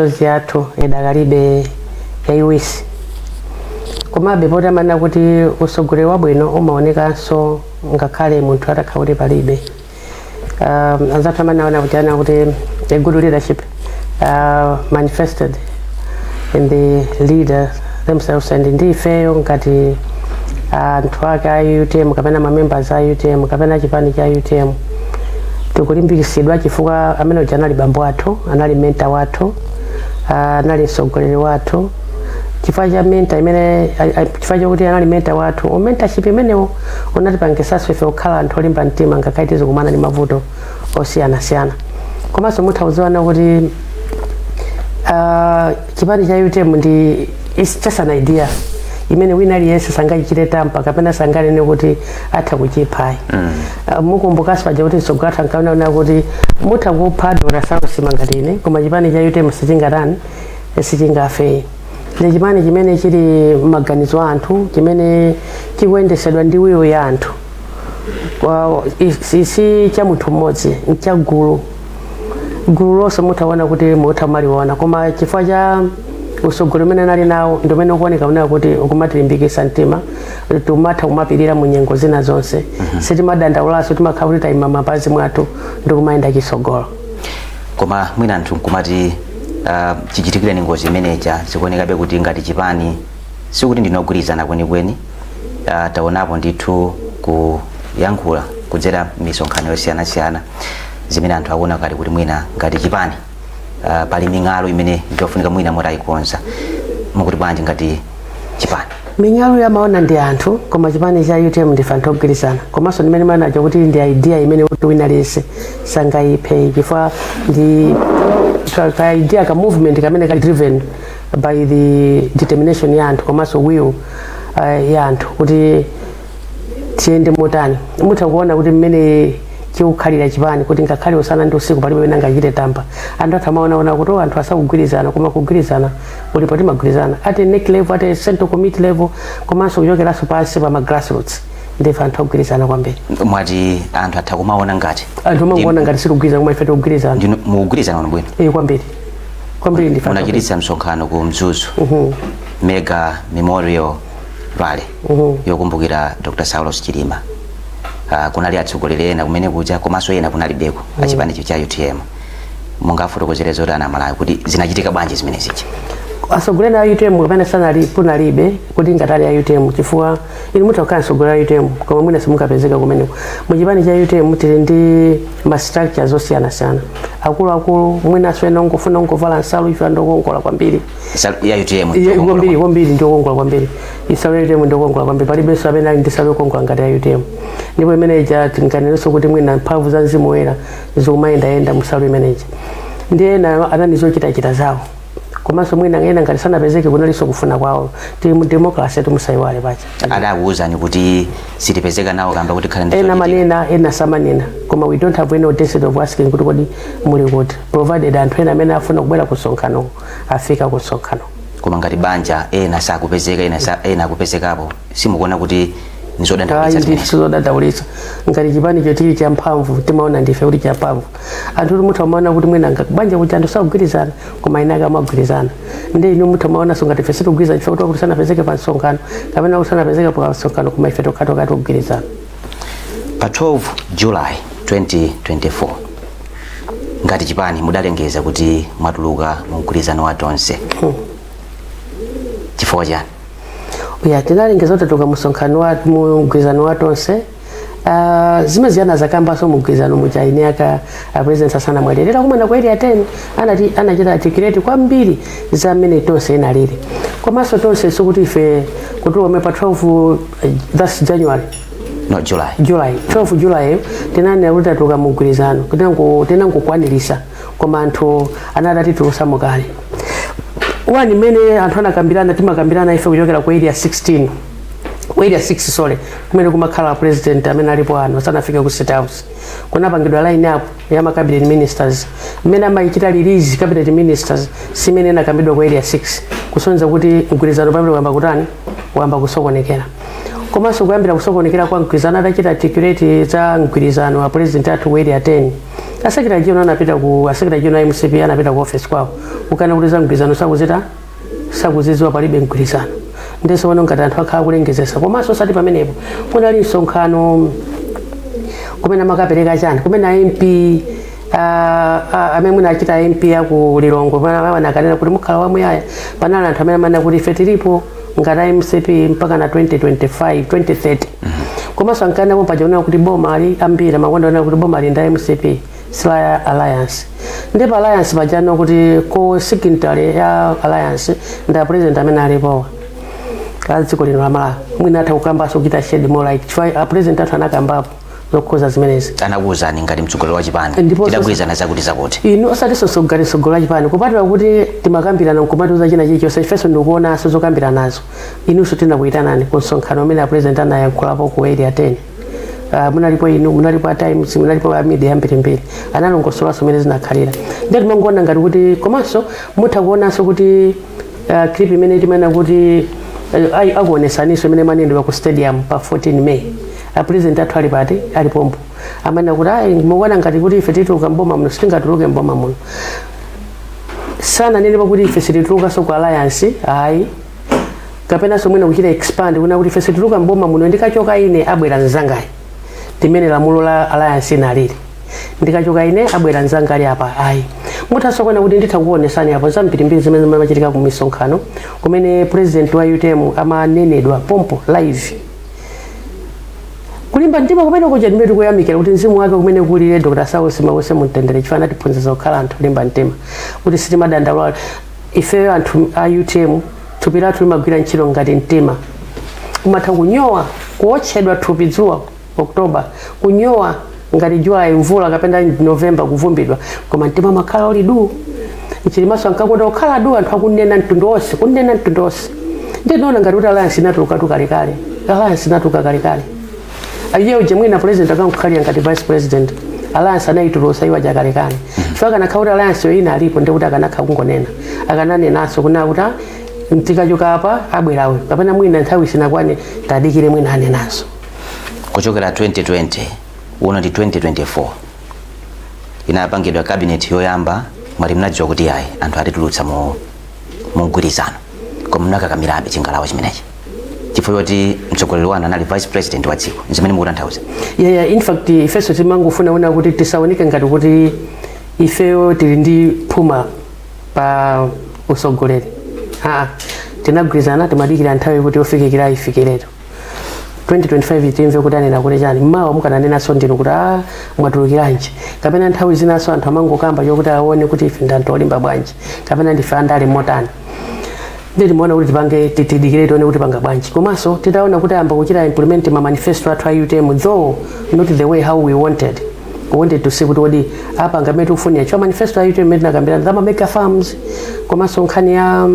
Misozi yathu idakalibe yayiwisi, komabe poti amanena kuti usogoleri wabwino umaonekanso ngakhale munthu atakhala kuti palibe. Anzathu amanaona kuti ana kuti a good leadership manifested in the leader themselves, and ndi ifeyo ngati anthu ake a UTM kapena ma members a UTM kapena chipani cha UTM, tikulimbikisidwa chifukwa amene uja anali bambo athu, anali mentor wathu, anali mtsogoleri wathu. Chifukwa cha mentor imene chifukwa chokuti anali mentor wathu, umentorship imenewo unatipangisanso ife kukhala anthu olimba mtima ngakhale tizikumana ndi mavuto osiyanasiyana. Komanso mutha kudziwana kuti chipani cha UTM ndi, it's just an idea imene wina aliyense sangachichite tamper kapena sanganene kuti atha kuchiphayi. Mukumbukanso paja kuti mtsogoleri athu ankaona kuti mutha kupha Dr. Saulos ngati ine, koma chipani cha UTM sichingatani, sichingafe. Ndi chipani chimene chili m'maganizo a anthu, chimene chikuyendesedwa ndi will ya anthu. Si cha munthu mmodzi, ncha gulu. Gulu lonse muthaona kuti mutha maliona, koma chifukwa cha usogoleri umene anali nawo ndi umene ukuoneka unena kuti ukumatilimbikisa mtima, timatha kumapirira mu nyengo zina zonse. Sitimadandaulaso, timakhala kuti tayima mapazi mwathu ndi kumayenda chisogolo. Koma mwina anthu nkumati chichitikireni ngozi imeneja, zikuonekabe kuti ngati chipani sikuti ndinogwirizana kwenikweni. Taonapo ndithu kuyankhula kudzera misonkhano yosiyanasiyana zimene anthu akuona kale kuti mwina ngati chipani pali ming'alu imene ndiofunika mwina mutayikonza. Mukuti bwanji ngati chipani? Ming'alu yamaona ndi anthu, koma chipani cha UTM ndife anthu ogwirizana. Komanso ndimene manacho kuti ndi idea imene kuti wina aliyense sangayiphe, chifukwa ndi ka idea, ka movement kamene kali driven by the determination ya anthu komanso will ya anthu kuti tiyende motani. Mutha kuona kuti mmene chikukhalira chipani, kuti ngakhale usana ndi usiku palibe wina angachite tamper. Anthu athu amaonaona kuti, oh, anthu asakugwirizana, koma kugwirizana kulipo. Timagwirizana at a NEC level, at a central committee level, komanso kuchokeranso pansi pa ma grassroots. Ndife anthu ogwirizana kwambiri. Mwati anthu atha kumaona ngati Anthu amangoona ngati sitikugwirizana, koma ife tikugwirizana. Ndinu mukugwirizana bwino bwino? Eh, kwambiri kwambiri, ndife anthu. Munachititsa msonkhano ku Mzuzu, mega memorial rally yokumbukira Dr. Saulos Chilima. Kunali atsogoleri ena kumene kuja, komanso ena kunalibeko achipanicho cha UTM. Mungafotokozere zotani Amalawi kuti zinachitika bwanji zimene zija? Atsogoleri a UTM kapena sanali punalibe kuti ngatali a UTM, chifukwa inu mutha kukhala mtsogoleri a UTM koma mwina simungapezeka kumeneko. Muchipani cha UTM tili ndi ma structures osiyanasiyana, akuluakulu, mwinanso ena ungofuna ungovala nsalu. Ife andokongola kwambiri. Ya UTM? Iye, kwambiri kwambiri, ndiokongola kwambiri. Nsalu ya UTM ndiokongola kwambiri, palibenso amene ali ndi nsalu yokongola ngati ya UTM. Ndipo imeneja tinganerenso kuti mwina mphamvu za Mzimu Woyera zikumayendayenda mu nsalu imeneja, ndi ena anali zochitachita zawo. Komanso mwina ena ngati sanapezeke, kunalinso kufuna kwawo. Tili mu democracy, timusayiwale pacha. Adakuwuzani kuti sitipezeka nawo kamba kuti khala ndi Ena zochitika? Manena, ena samanena, koma we don't have any audacity of asking kuti kodi muli kuti, provided anthu ena amene afuna kubwera ku msonkhano afika ku msonkhano. Koma ngati banja ena sakupezeka, ena akupezekapo, simukuona kuti nizodandaulitsa Ayi. zimenezi? Ndithu zodandaulitsa. Ngati chipani chili champhamvu, timaona ndife kuti champhamvu. Anthu kuti mutha kumaona kuti mwina banja kuti anthu sakugwirizana, koma ena akamagwirizana. Ndi inu mutha kumaonanso ngati ife sitikugwirizana chifukwa kuti wakuti sanapezeke pa msonkhano kapena kuti sanapezeke pa msonkhano, koma ife tokhatokha tikugwirizana. Pa 12 July 2024, ngati chipani mudalengeza kuti mwatuluka mu mgwirizano wa Tonse. Chifukwa chani? Ya, tinalengeza kuti tatuka msonkhano wa mu mgwirizano wa Tonse. Zimene ziyana zakambaso mugwirizano muja ine aka a president asanamwalire kumana ku Area 10 anati anachita articulate kwambiri za mmene Tonse inalili. Komanso Tonse sikuti ife kutuluka pa 12, that's January. No, July. July, 12 July, tinanena kuti tatuka mugwirizano, tinangokwanirisa, koma anthu anati atitulusa mukale wani mmene anthu anakambirana. Timakambirana ife kuchokera ku Area 16, ku Area 6, sorry, kumene kumakhala president amene alipo ano sanafike ku State House. Kunapangidwa line up ya ma cabinet ministers. Mmene amayichita release cabinet ministers simene inakambidwa ku Area 6, kusonyeza kuti mgwirizano pamene wayamba kutani, wayamba kusokonekera. Komanso kuyambira kusokonekera kwa mgwirizano, atachita articulate za mgwirizano wa president athu ku Area 10. A secretary general anapita ku, a secretary general MCP anapita ku office kwawo kukana kuti za mgwirizano sakuzita, sakuzidziwa, palibe mgwirizano. Ndiso pano ngati anthu akhala kulengezesa. Komanso osati pamenepo, kunali msonkhano kumene amakapereka chani, kumene a MP amene mwina achita MP aku Lilongwe pamene akanena kuti mukhala wamuyaya. Panali anthu amene amanena kuti ife tilipo ngati MCP mpaka na 2025, 2030. Komanso ankanena paja kunena kuti boma ali, ambiri amakonda kunena kuti boma ali nda MCP, sila Alliance. Ndipo Alliance pajano kuti ko signatory ya Alliance nda president amene alipowa a dziko lino la Malawi. Mwina atha kukambanso, kuchita shed more light, chifukwa a president athu anakambapo zokhuza zimenezi. Anakuwuzani ngati mtsogoleri wa chipani? Tidagwirizana zakuti zakuti. Inu, osati ngati mtsogoleri wa chipani, kupatula kuti timakambirana nkumatiuza china chilichonse, ifenso ndikuonanso zokambiranazo. Inunso tinakuyitanani ku msonkhano umene a president anayankhulapo ku Area 10. Munalipo inu, munalipo a Times, munalipo a media ambirimbiri. Analongosolanso mmene zinakhalira. Ndiye timangoona ngati kuti, komanso mutha kuonanso kuti clip imene timanena kuti akuonesaninso imene manenedwa ku stadium pa 14 May, a president athu ali pati, ali pompo, amanena kuti ayi, mukuona ngati kuti ife tituluka mboma muno? Sitingatuluke mboma muno. Sananene pakuti ife sititulukanso ku Alliance, ayi, kapenanso mwina kuchita expand kuna kuti ife sitituluka mboma muno, ndikachoka ine abwera mzangayi, timene lamulo la Alliance inalili, ndikachoka ine abwera mzanga ali apa, ayi. Muthanso kuona kuti nditha kuonesani apo zambirimbiri zimene zimachitika ku misonkhano kumene president wa UTM amanenedwa pompo live. Kulimba mtima kumene kuja ndimene tikuyamikira kuti mzimu wake kumene kulire Dr. Saulos Mause mumtendere, chifukwa anatiphunzitsa kukhala anthu olimba mtima, kuti sitimadandaula ifeyo anthu a UTM. Thupi lathu limagwira ntchito ngati mtima, umatha kunyowa, kuotchedwa thupi dzuwa October, kunyowa ngati July mvula, kapena November kuvumbidwa, koma mtima umakhala uli du. Mchilimaso ankakonda kukhala du, anthu akunena mtundu wonse, kunena mtundu wonse. Ndinaona ngati kuti Alliance inatuluka tu kalekale. Alliance inatuluka kalekale. Ayiye uje mwina president akankukhalira ngati vice president, Alliance anayitulusa iwo aja kalekale, chifukwa akanakhala kuti Alliance yo ina alipo, ndikuti akanakhala kungonena, akananenanso kuna kuti ah, tikachoka apa abwerawe, kapena mwina nthawi sinakwane, tadikire, mwina anenanso. Kuchokera 2020, uno ndi 2024, inapangidwa cabinet yoyamba, mwati mnadziwa kuti ayi, anthu atitulutsa mu mgwirizano, koma munakakamirabe chingalawa chimenechi chifukwa choti mtsogoleri wanu anali vice president wa dziko, zimene mukutanthauza? Yeah, in fact ifenso timangofuna una kuti tisaoneke ngati kuti ifeyo tili ndi phuma pa usogoleri. Aa, tinagwirizana, timadikira nthawi kuti yofikikira ifikiretu 2025, timve kuti anena kuti chani. Mmawa mukananenanso ndinu kuti a mwatulukiranji, kapena nthawi zinanso anthu amangokamba chokuti aone kuti ife ndi anthu olimba bwanji, kapena ndife andale motani. Ndi timaona kuti tipange, tidikire tione kuti panga bwanji. Komanso titaona kuti ayamba kuchita implement ma manifesto athu a UTM, though not the way how we wanted, we wanted to see kuti kodi apanga mmene tikufunira, chifukwa manifesto a UTM imene tinakambirana za ma mega farms, komanso nkhani ya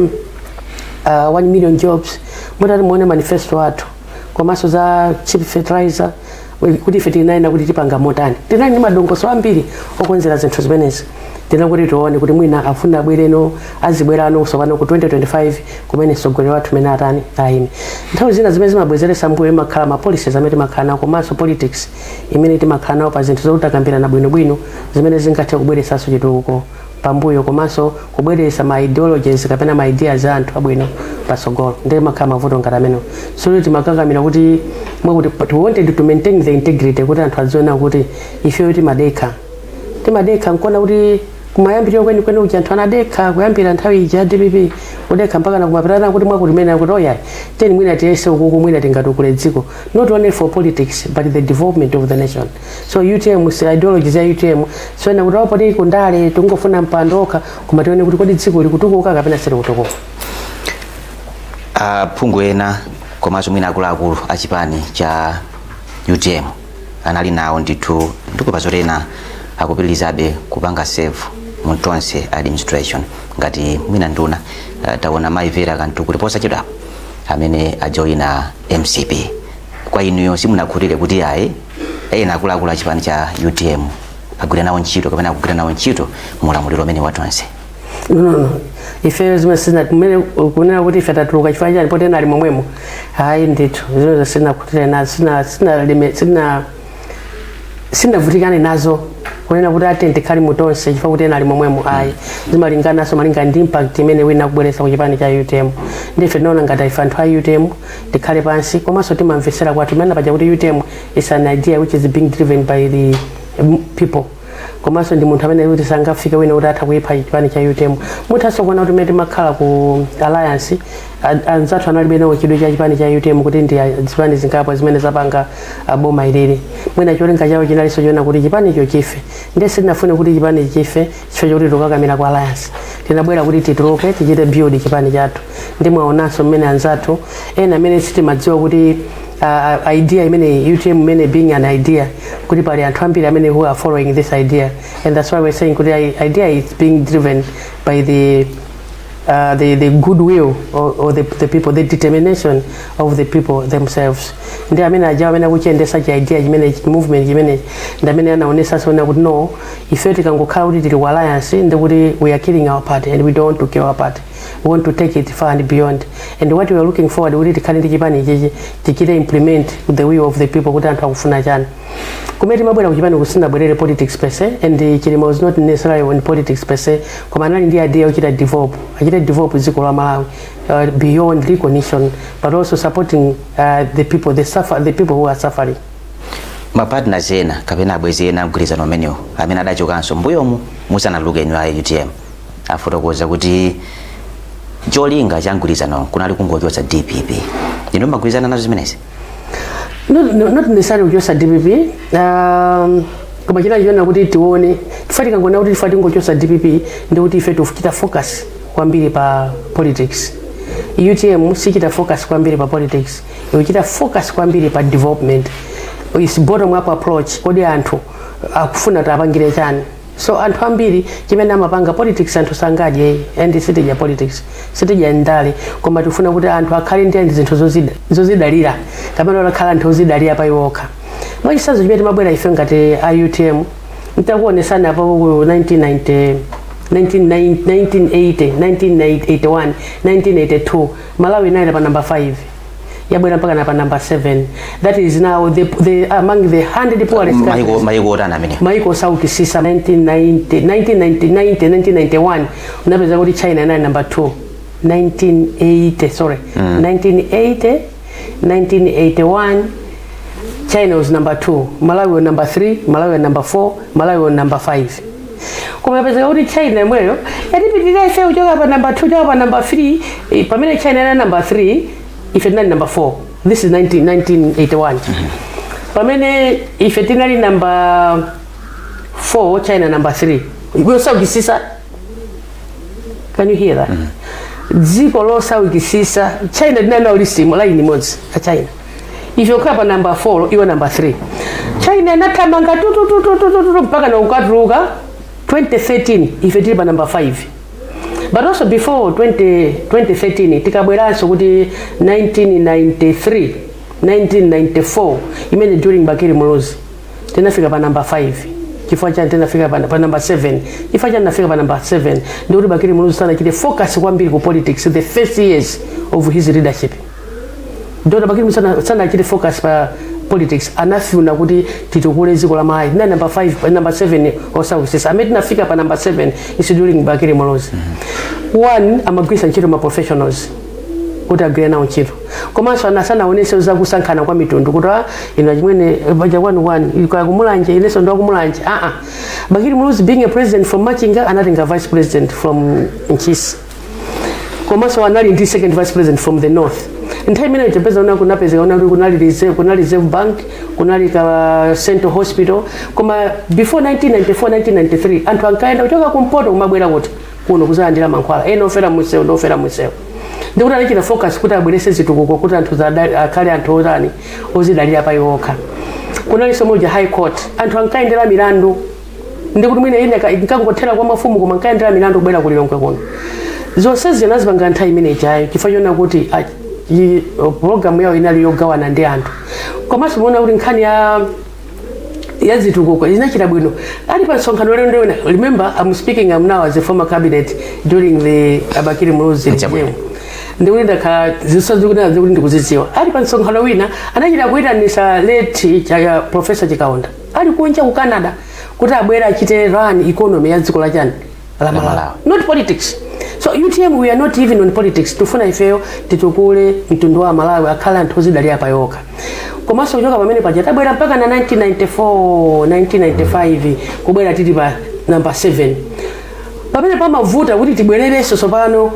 1 million jobs, mutati muone manifesto athu, komanso za cheap fertilizer, kuti ife tinayena kuti tipanga motani, tinali ndi madongoso ambiri okonzera zinthu zimenezi. Tinakuti tione kuti mwina afuna abwereno, azibwerano tsopano ku 2025 kumene mtsogoleri wathu mene atani, ayime. Nthawi zina zimene zimabwezeresa mbuyo imakhala ma policies amene timakhala nawo, komanso politics imene timakhala nawo pa zinthu zokuti takambirana bwinobwino zimene zingathe kubweresanso chitukuko pambuyo, komanso kubweretsa ma ideologies kapena ma ideas a anthu abwino patsogolo. Ndiye makhala mavuto ngati amenewo. So timakakamira kuti mwakuti, but we wanted to maintain the integrity, kuti anthu adziona kuti ifeyo timadekha, timadekha nkuona kuti kumayambiriro kwenikweni uja anthu anadekha kuyambira nthawi ija ya DPP, kudekha mpaka nakumapitana kuti mwakuti mene kuti oyayi, teni mwina tiyese ukuku, mwina tingatukule dziko, not only for politics but the development of the nation. So UTM si ideology ya UTM so ena kuti apo tili kundale tingofuna mpando okha, koma tione kuti kodi dziko likutukuka kapena silikutukuka. Aphungu ena komanso mwina akuluakulu a chipani cha UTM anali nawo ndithu, ndikupa zoti ena akupitirizabe kupanga serve mu Tonse administration ngati mwina nduna. Taona Mayi Vera Kantukuli posachedwapo amene ajoyina MCP. Kwa inuyo simunakhutire kuti ayi, ena akuluakulu a chipani cha UTM agwira nawo ntchito kapena akugwira nawo ntchito mulamuliro umene wa Tonse? No, ife zimene sina kumene kunena kuti ife tatuluka chifukwa chani poti ena ali momwemo, hayi ndithu, zimene sinakhutire nazo, sina sina lime sina. Sinavutikane nazo kunena kuti ate tikhale mutonse chifukwa kuti ena ali momwemo, ayi. Zimalingananso malinga ndi impact imene wina akubweretsa ku chipani cha UTM. Ndife tinaona ngati ife anthu a UTM tikhale pansi, komanso timamvesera kwathu imene paja kuti UTM is an idea which is being driven by the people, komanso ndi munthu amene kuti sangafike wina kuti atha kuyipha chipani cha UTM. Muthanso kuona kuti mmene timakhala ku alliance, anzathu analibe nawo chidwi cha chipani cha UTM, kuti ndi zipani zingapo zimene zapanga boma ilili. Mwina cholinga chawo chinalinso choona kuti chipanicho chife. Ndiye sitinafune kuti chipani chife chifukwa chokuti tikukakamira ku alliance. Tinabwera kuti tituluke, tichite build chipani chathu. Ndi mwaonanso mmene anzathu ena amene sitimadziwa kuti idea imene UTM imene being an idea, kuti pali anthu ambiri amene who are following this idea, and that's why we're saying kuti idea is being driven by the goodwill or the people, the determination of the people themselves. Ndi amene ajawa amene akuchiyendesa chi idea chimene, movement chimene, ndi amene anaonesanso ona kuti no, ife tikangokhala kuti tili ku alliance, ndi kuti we are killing our party, and we don't want to kill our party. We want to take it far and beyond, and what we are looking forward kuti tikhale ndi chipani ichichi tichite implement the will of the people, kuti anthu akufuna chani. Kumene timabwera kuchipani kusinabwerere politics per se, and Chilima was not necessarily on politics per se, koma anali ndi idea yochita develop, achite develop dziko la Malawi beyond recognition, but also supporting the people, the people who are suffering. Mapartners ena kapena abwezi ena mgwirizano umenewo amene adachokanso mbuyomu musanatuluke inu a UTM afotokoza kuti cholinga cha mgwirizano kunali kungochotsa DPP. Inu magwirizana nazo zimenezi? No, not necessarily kuchosa DPP, koma china chiona kuti tione tifa tikangona kuti tifa tingochosa DPP, ndi kuti ife tikuchita focus kwambiri pa politics. UTM sichita focus kwambiri pa politics, ikuchita focus kwambiri pa development. Is bottom up approach. Kodi anthu akufuna tapangire chani? So anthu ambiri chimene amapanga politics, anthu sangadye, and sitidya politics, sitidya ndale, koma tifuna kuti anthu akhale ndi zinthu zozidalira kapena akhala anthu ozidalira pa iwo okha. Mwachitsanzo, chimene timabwera ife ngati a UTM, ntakuonesani apo ku 1990, 1980, 1981, 1982, Malawi inali pa number 5, yabwera mpaka na pa number 7. That is now the among the 100 poorest countries. Maiko otani amene? Maiko osaukisisa. 1990, 1990, 1991 unapeza kuti China inali number 2. 1980, sorry, 1980, 1981, China was number 2, Malawi was number 3, Malawi was number 4, Malawi was number 5. Koma yapezeka kuti China imweyo yatipitirira ife kuchoka pa number 2, kuchoka pa number 3. Pamene China inali number 3, ife tinali number 4. This is 19, 1981. Pamene ife tinali number 4, China number 3, yosaukisisa. Can you hear that? Dziko losaukisisa, China tinali nawo lisimu line imodzi a China, ife kukhala pa number 4, iwo number 3. China inathamanga tutututututu mpaka na ukatuluka 2013, ife tili pa number 5. But also before 20, 2013, tikabweranso kuti 1993, 1994, imene during Bakili Muluzi, tinafika pa number 5. Chifukwa chani tinafika pa number 7? Chifukwa chani tinafika pa number 7? Ndikuti Bakili Muluzi sanachite focus kwambiri ku politics the first years of his leadership. Dr. Bakili Muluzi sanachite focus pa politics, anafuna kuti titukule dziko la Malawi. Tina number 5, number 7 osaukisisa. Amene tinafika pa number 7 is during Bakili Muluzi. One, amagwisa ntchito ma professionals kuti agwire nawo ntchito, komanso anasanaonese zakusankhana kwa mitundu kuti ah, ino achimwene paja kwanu kwani kwa kumulanje, inenso ndo kumulanje. Ah ah, Bakili Muluzi being a president from Machinga, anatenga vice president from Ntchisi, komanso anali ndi second vice president from the north. Nthawi imene tipeza una kunapezeka una kuti kunali Reserve Bank, kunali ka Central Hospital. Koma before 1994, 1993, anthu ankaenda kuchoka kumpoto kumabwera kuti kuno kuzalandira mankhwala, ena ofera munsewu ndi ofera munsewu. Ndikuti anachita focus kuti abwerese zitukuko kuti anthu akhale anthu otani, ozidalira pa iwo okha. Kunalinso moja High Court, anthu ankayendera milandu, ndikuti mwina ine nkangothera kwa mafumu, koma nkayendera milandu kubwera ku Lilongwe kuno. Zonse zinazipanga nthawi imene ichayo chifukwa chona kuti program yawo inali yogawana ndi anthu. Komanso muona kuti nkhani ya zitukuko inachita bwino. Ali pa msonkhano lero ndiona, remember I'm speaking, I'm now as a former cabinet during the Abakili Muluzi Nchabwino. regime, ndikuti ndakhala zisazikuti zikuti ndikuzidziwa. Ali pa msonkhano wina anachita kuyitanisa late cha Professor Chikaonda. Ali Ali kunja ku Canada kuti abwere achite run economy ya dziko la chani, la Malawi. Malawi. Not politics. So UTM, we are not even on politics. Tifuna ifeyo titukule mtundu wa Malawi, akhale anthu ozidalira pa yokha. Komanso kuchoka pamene paja tabwera mpaka na 1994, 1995, kubwera tili pa number 7, pamene pamavuta kuti tibwererenso tsopano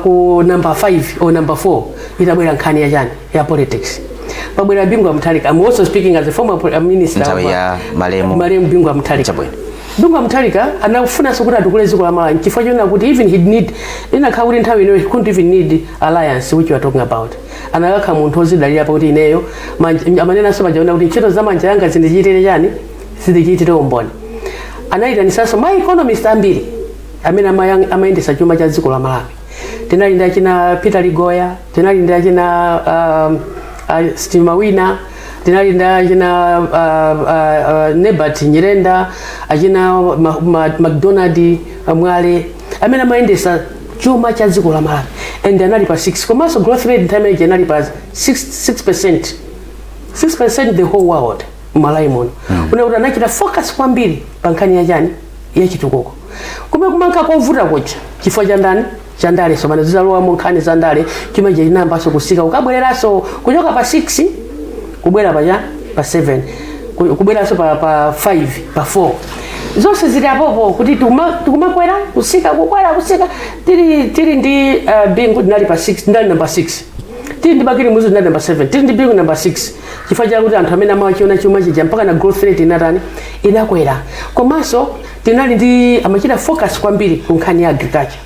ku number 5 or number 4, itabwera nkhani ya chani, ya politics. Pabwera Bingu wa Mutharika. I'm also speaking as a former minister Nthawi of, ya malemu. Malemu Bingu wa Mutharika. Chabwino. Bingu wa Mutharika anafunanso kuti atukule dziko la Malawi, chifukwa chonena kuti even he need, inakhala kuti nthawi inoyo he couldn't even need alliance which you are talking about. Anakakha munthu ozidalira pakuti ineyo amanenanso pajaona kuti ntchito za manja yanga zindichitire chani, zindichitire umboni. Anayitanisanso ma economist ambiri amene amayendesa chuma cha dziko la Malawi. Tinali ndi achina Peter Ligoya, tinali ndi achina Steve Mawina, tinali ndi achina Nebert Nyirenda, achina McDonald Mwale, amene amayendesa chuma cha dziko la Malawi, and anali pa 6. Komanso growth rate nthawi imeneyi inali pa 6, 6%, 6% the whole world. Malawi muno kuna kuti anachita focus kwambiri pa nkhani ya chani, ya chitukuko. Koma kumanka kovuta kuja chifukwa cha ndani, cha ndale. So pano zizalowamo nkhani za ndale, chuma chinayambanso kusika, kukabwereranso kuchoka pa 6 kubwera pa 7, kubweranso pa 5, pa 4. Zonse zili apopo kuti tikumakwera, kusika, kukwera, kusika. Tili ndi Bingu tinali pa 6, tinali number 6. Tili ndi Bakili Muluzi tinali number 7. Tili ndi Bingu number 6, chifukwa chakuti anthu amene amachiona chuma chija, mpaka na growth rate inatani, inakwera. Komanso tinali ndi, amachita focus kwambiri ku nkhani ya agriculture,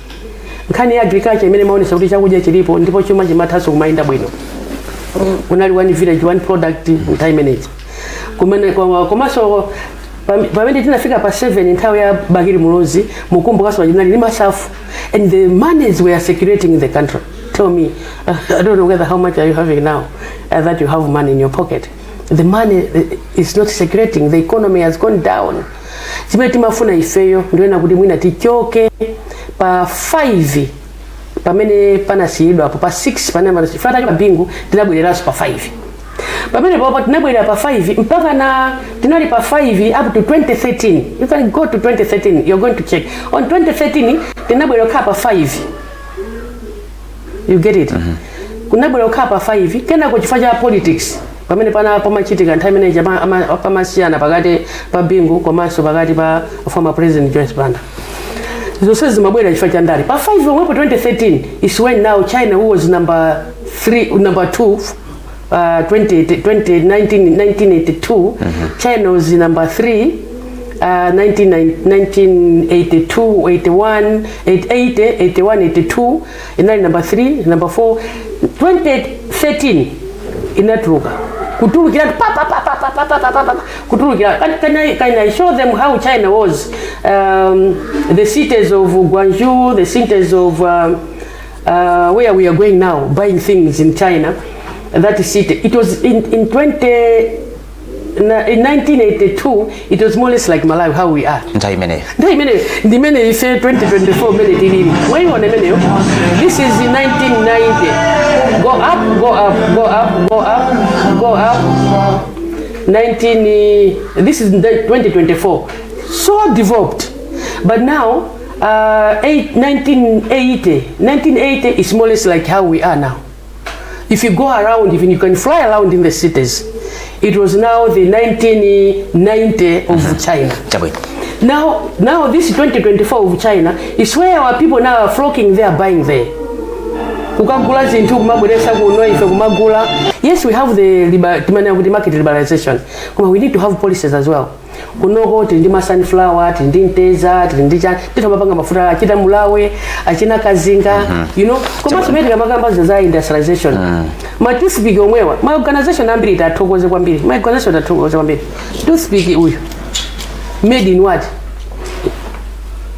nkhani ya agriculture imene imaonesa kuti chakudya chilipo ndipo chuma chimathanso kumayenda bwino. Kunali one village, one product nthawi imeneyi kumene. Komanso pamene tinafika pa 7 nthawi ya Bakili Muluzi, mukumbukanso pachinali ndi masafu, and the monies were circulating in the country. Tell me, I don't know whether how much are you having now, that you have money in your pocket. The money is not circulating. The economy has gone down. Chimene timafuna ifeyo ndiwena kuti mwina tichoke pa 5 pamene panasiyidwa apo, pa 6 pamene fata pa Bingu, tinabwereranso pa 5. Pamene popo tinabwerera pa 5 mpaka na tinali pa 5 up to 2013. You can go to 2013, you're going to check on 2013, tinabwerera kukhala pa 5. You get it? Kunabwera kukhala pa 5 kenako chifukwa cha politics, pamene pana pamachitika nthawi imeneyi pamasiyana pakati pa Bingu komanso pakati pa former President Joyce Banda. Zonse zimabwera chifukwa cha ndale. Pa 5 omwepo 2013 is when now China, who was number 3, number 2, 20, 20, 19, 1982, China was number 3, 1982, 81, 80, 81, 82, inali number 3, number 4. 2013 inatuluka, kutulukira pa pa pa pa pa pa pa pa pa pa kutulukira. Can I show them how China was, the cities of Guangzhou, the cities of where we are going now, buying things in China? That city, it was in 20 in 1982, it was more or less like Malawi, how we are. Nthawi imeneyo. Nthawi imene ndimene ife 2024 imene tilili, mwaiona imeneyo. This is in 1990. Go up, go up, go up, go up, go up. 19, this is the 2024, so developed. But now 1980, 1980 is more or less like how we are now. If you go around, even you can fly around in the cities. It was now the 1990 of China. Chabwino. Now this 2024 of China is where our people now are flocking there, buying there. Kukagula zinthu, kumabweresa kuno, ife kumagula. Yes, we have the timanena kuti market liberalization, koma we need to have policies as well. Kunoko tili ndi ma sunflower, tili ndi mteza, tili ndi chani, titamapanga mafuta achita Mulawe, achina Kazinga. Komanso mene tikamakamba za industrialization, ma toothpick omwewa, ma organization ambiri tathokoze kwambiri, ma organization tathokoze kwambiri. Toothpick uyu made in what?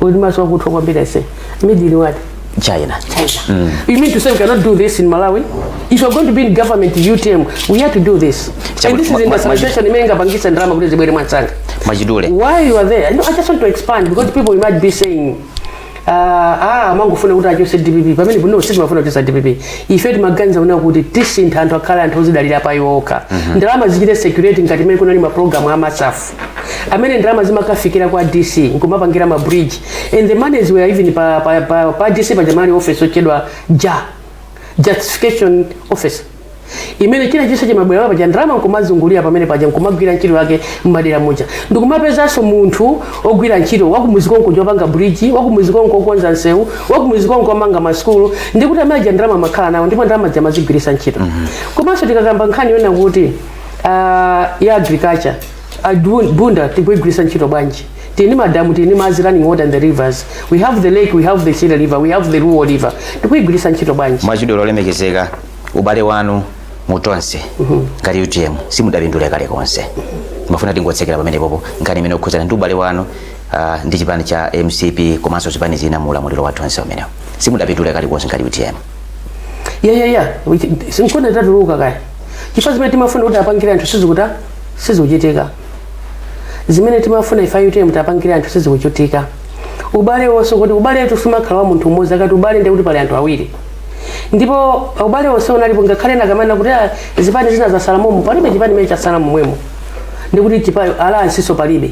Uli maso akuthwa kwambiri ase. Made in what? China. China. You mean to say we cannot do this in Malawi? If you're going to be in government, UTM, we have to do this. And this is industrialization imene ingapangisa ndalama kuti zibwere mwansanga. Mwachidule. Why you are there? No, I just want to expand because people might be saying Amangofuna kuti achose DPP pamene no, sitimafuna kuchosa DPP. Ife timaganiza kuna kuti tisintha anthu akhale anthu ozidalira pa iwo okha, ndalama zichite circulate ngati imene kunali mapulogalamu a MASAF amene ndalama zimakafikira kwa DC nkumapangira ma bridge, and the monies were even pa DC pajamali office ochedwa ja justification office imene china chonse chimabwera paja, ndalama nkumazungulira pamene paja, nkumagwira ntchito yake mmadera muja, ndikumapezanso munthu ogwira ntchito wakumuzi konko chopanga bridge, wakumuzi konko okonza nsewu, wakumuzi konko omanga masukulu, ndikuti amene aja ndalama makhala nawo ndipo ndalama zamazigwirisa ntchito. Komanso tikakamba nkhani yona kuti ya agriculture, Bunda tikuigwirisa ntchito bwanji? Tini madamu, tini madzi, running water in the rivers. We have the lake, we have the Shire River, we have the Ruo River. Tikuigwirisa ntchito bwanji? Mwachidule, olemekezeka, ubale wanu mutonse ngati UTM simudapindule kale konse. Mafuna tingotsekera pamene popo nkhani imene okhudzana ndi ubale wanu ndi chipani cha MCP komanso zipani zina mu ulamuliro wa Tonse umenewo. Simudapindule kale konse ngati UTM. Yeah, sinkona tatuluka kaya chifukwa zimene timafuna kuti apangire anthu sizikuta, sizikuchitika. Zimene timafuna ife UTM tapangire anthu sizikuchitika. Ubale wonse kuti ubale wetu sumakhala wa munthu umodzi. Akati ubale, ndiye kuti pali anthu awiri, ndipo ubale wonse unalipo ngakhale nakamana kuti zipani zina zasala momo, palibe chipani chimene chasala momwemo, ndikuti chipani alliance so palibe.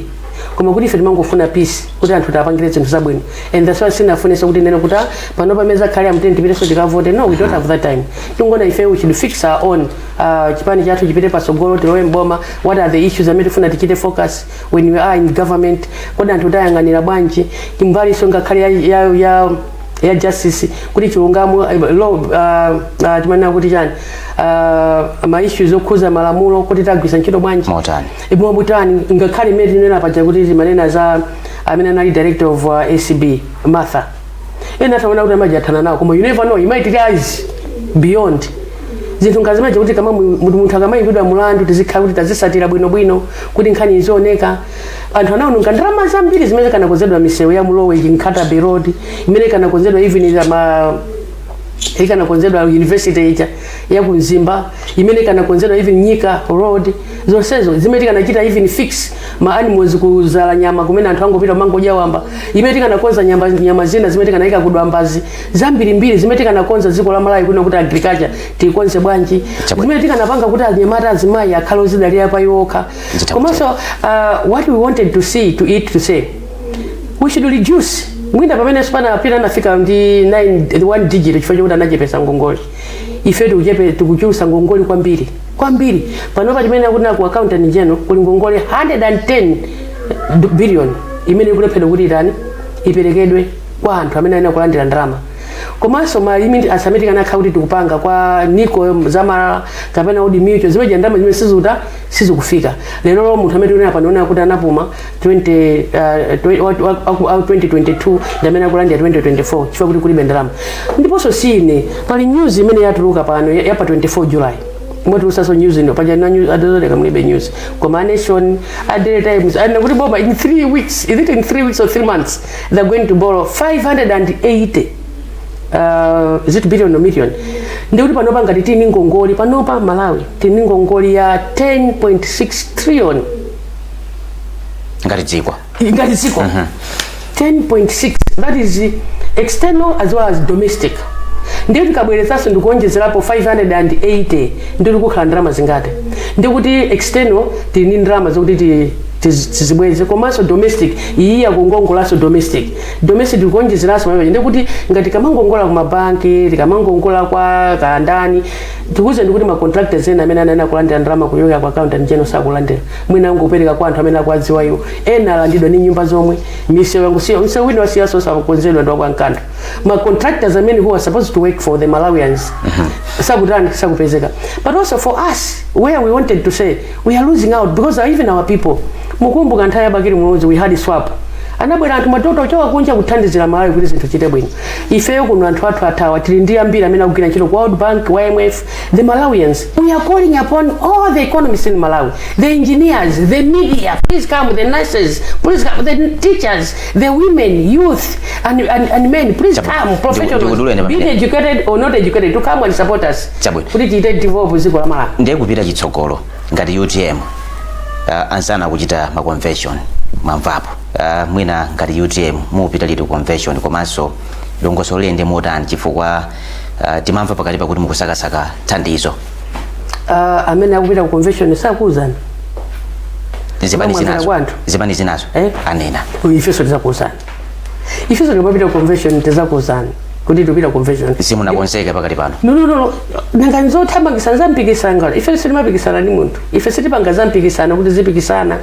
Koma kuti ife timangofuna peace, kuti anthu tapangire zinthu zabwino, and that's why sinafunenso kuti nene kuti pano pamene khale amteni tipitenso tikavote. No, we don't have that time. Tingona ife we should fix our own chipani chathu chipite pasogolo, tilowe mboma. What are the issues amene tifuna tichite focus when we are in government? Kodi anthu tayang'anira bwanji mbaliso ngakhale ya justice, kuti chilungamo, law, timanena kuti chani, ma issues okhuza malamulo, kuti tagwisa ntchito bwanji? Motani? Motani? Ngakhale imene tinena paja kuti timanena za amene anali director of ACB, Martha, ena ataona kuti amaji athana nawo, koma you never know, you might rise beyond zinthu ngazimaje kuti kama munthu akamayimbidwa mulandu tizikhala kuti tazisatira bwinobwino kuti nkhani izioneka. Anthu anaononga ndalama zambiri zimene kanakonzedwa misewu ya Mlowe, Nkhata Bay Road, imene kanakonzedwa even ma ikanakonzedwa university ija ya kumzimba, imene ikanakonzedwa even Nyika Road, zonsezo zimene tikanachita even fix ma animals kuzala nyama kumene anthu angopita mangodya wamba, imene tikanakonza nyama zina zimene tikanayika kudwambazi zambirimbiri, zimene tikanakonza dziko la Malawi kuno kuti agriculture tikonze bwanji, zimene tikanapanga kuti anyamata, azimayi akhale ozidalira pa iwo okha. Komanso what we wanted to see to it to say we should reduce mwina pamene panapita anafika ndi 9 1 digit chifukwa chokuti anachepesa ngongole. Ife tikuchepe, tikuchulusa ngongole kwambiri kwambiri. Panopa chimene akuti ku Accountant General kuli ngongole 110 billion imene ikulephedwa kuti itani, iperekedwe kwa anthu amene ayenera kulandira ndalama. Komanso malimi asamene tikanakhala kuti tikupanga kwa niko zamalala kapena Old Mutual, zimene ndalama zimene sizikuta, sizikufika. Lero lo munthu amene tikunena pano kuti anapuma 20 2022 ndi amene akulandira 2024 chifukwa kuti kulibe ndalama. Ndiponso sine pali news imene yatuluka pano ya pa 24 July, mwatulusaso news ino paja na news adozoleka mulibe news, koma a Nation, a Daily Times and kuti boma in 3 weeks, is it in 3 weeks or 3 months, they're going to borrow 580, is it billion or million? Ndikuti panopa ngati tini ngongoli, panopa Malawi tini ngongoli ya 10.6 trillion. Ngati dziko? Ngati dziko, 10.6, that is external as well as domestic. Ndiye tikabwerezanso ndikuonjezerapo 580, ndi kukhala ndalama zingati? Ndikuti external tili ndi ndalama zokuti tizibweze, komanso domestic iyi yakungongolanso domestic tikuonjezeranso pamene. Ndikuti ngati kamangongola ku mabanki, tikamangongola kwa kandani, tikuze ndikuti ma contractors ena amene anena kulandira ndalama kuyoka kwa Accountant General sakulandira, mwina angopereka kwa anthu amene akuwadziwa iwo. Ena alandidwa ndi nyumba zomwe, misewu yangusiya, msewu wina wasiyaso sakukonzedwa ndi wakwankanthu. Ma contractors amene who are supposed to work for the Malawians sakutani, sakupezeka. But also for us, where we wanted to say we are losing out because even our people, mukumbuka nthawi ya Bakili Muluzi we had swap, anabwera anthu matoto ochoka kunja kuthandizira Malawi kuti zinthu chite bwino. Ifeyo kuno anthu athu athawa, tili ndi ambiri amene akugwira ntchito ku World Bank, IMF. The Malawians, we are calling upon all the economists in Malawi, the engineers, the media, please come, the nurses, please come, the teachers, the women, youth and men, please come, professionals, Ndikuduleni be pamene. educated or not educated, to come and support us Chabwino. kuti tiite develop dziko la Malawi. Ndiye kupita chitsogolo ngati UTM, anzanu akuchita ma convention, mwamvapo Mwina ngati UTM mupita liti convention, komanso dongosolo liyende motani, chifukwa timamva pakati pakuti mukusakasaka thandizo? Amene akupita ku convention sakuuzani. Zipani Mwamvera zinazo kwanthu. Zipani zinazo Eh? anena. Ifenso tizakuuzani. Ifenso tikamapita ku convention tizakuuzani kuti tipita ku convention. Simunakonzeke pakati pano? No, nanga nzothamangisa zampikisano? Ife sitimapikisana ndi munthu. Ife sitipanga zampikisano kuti zipikisana.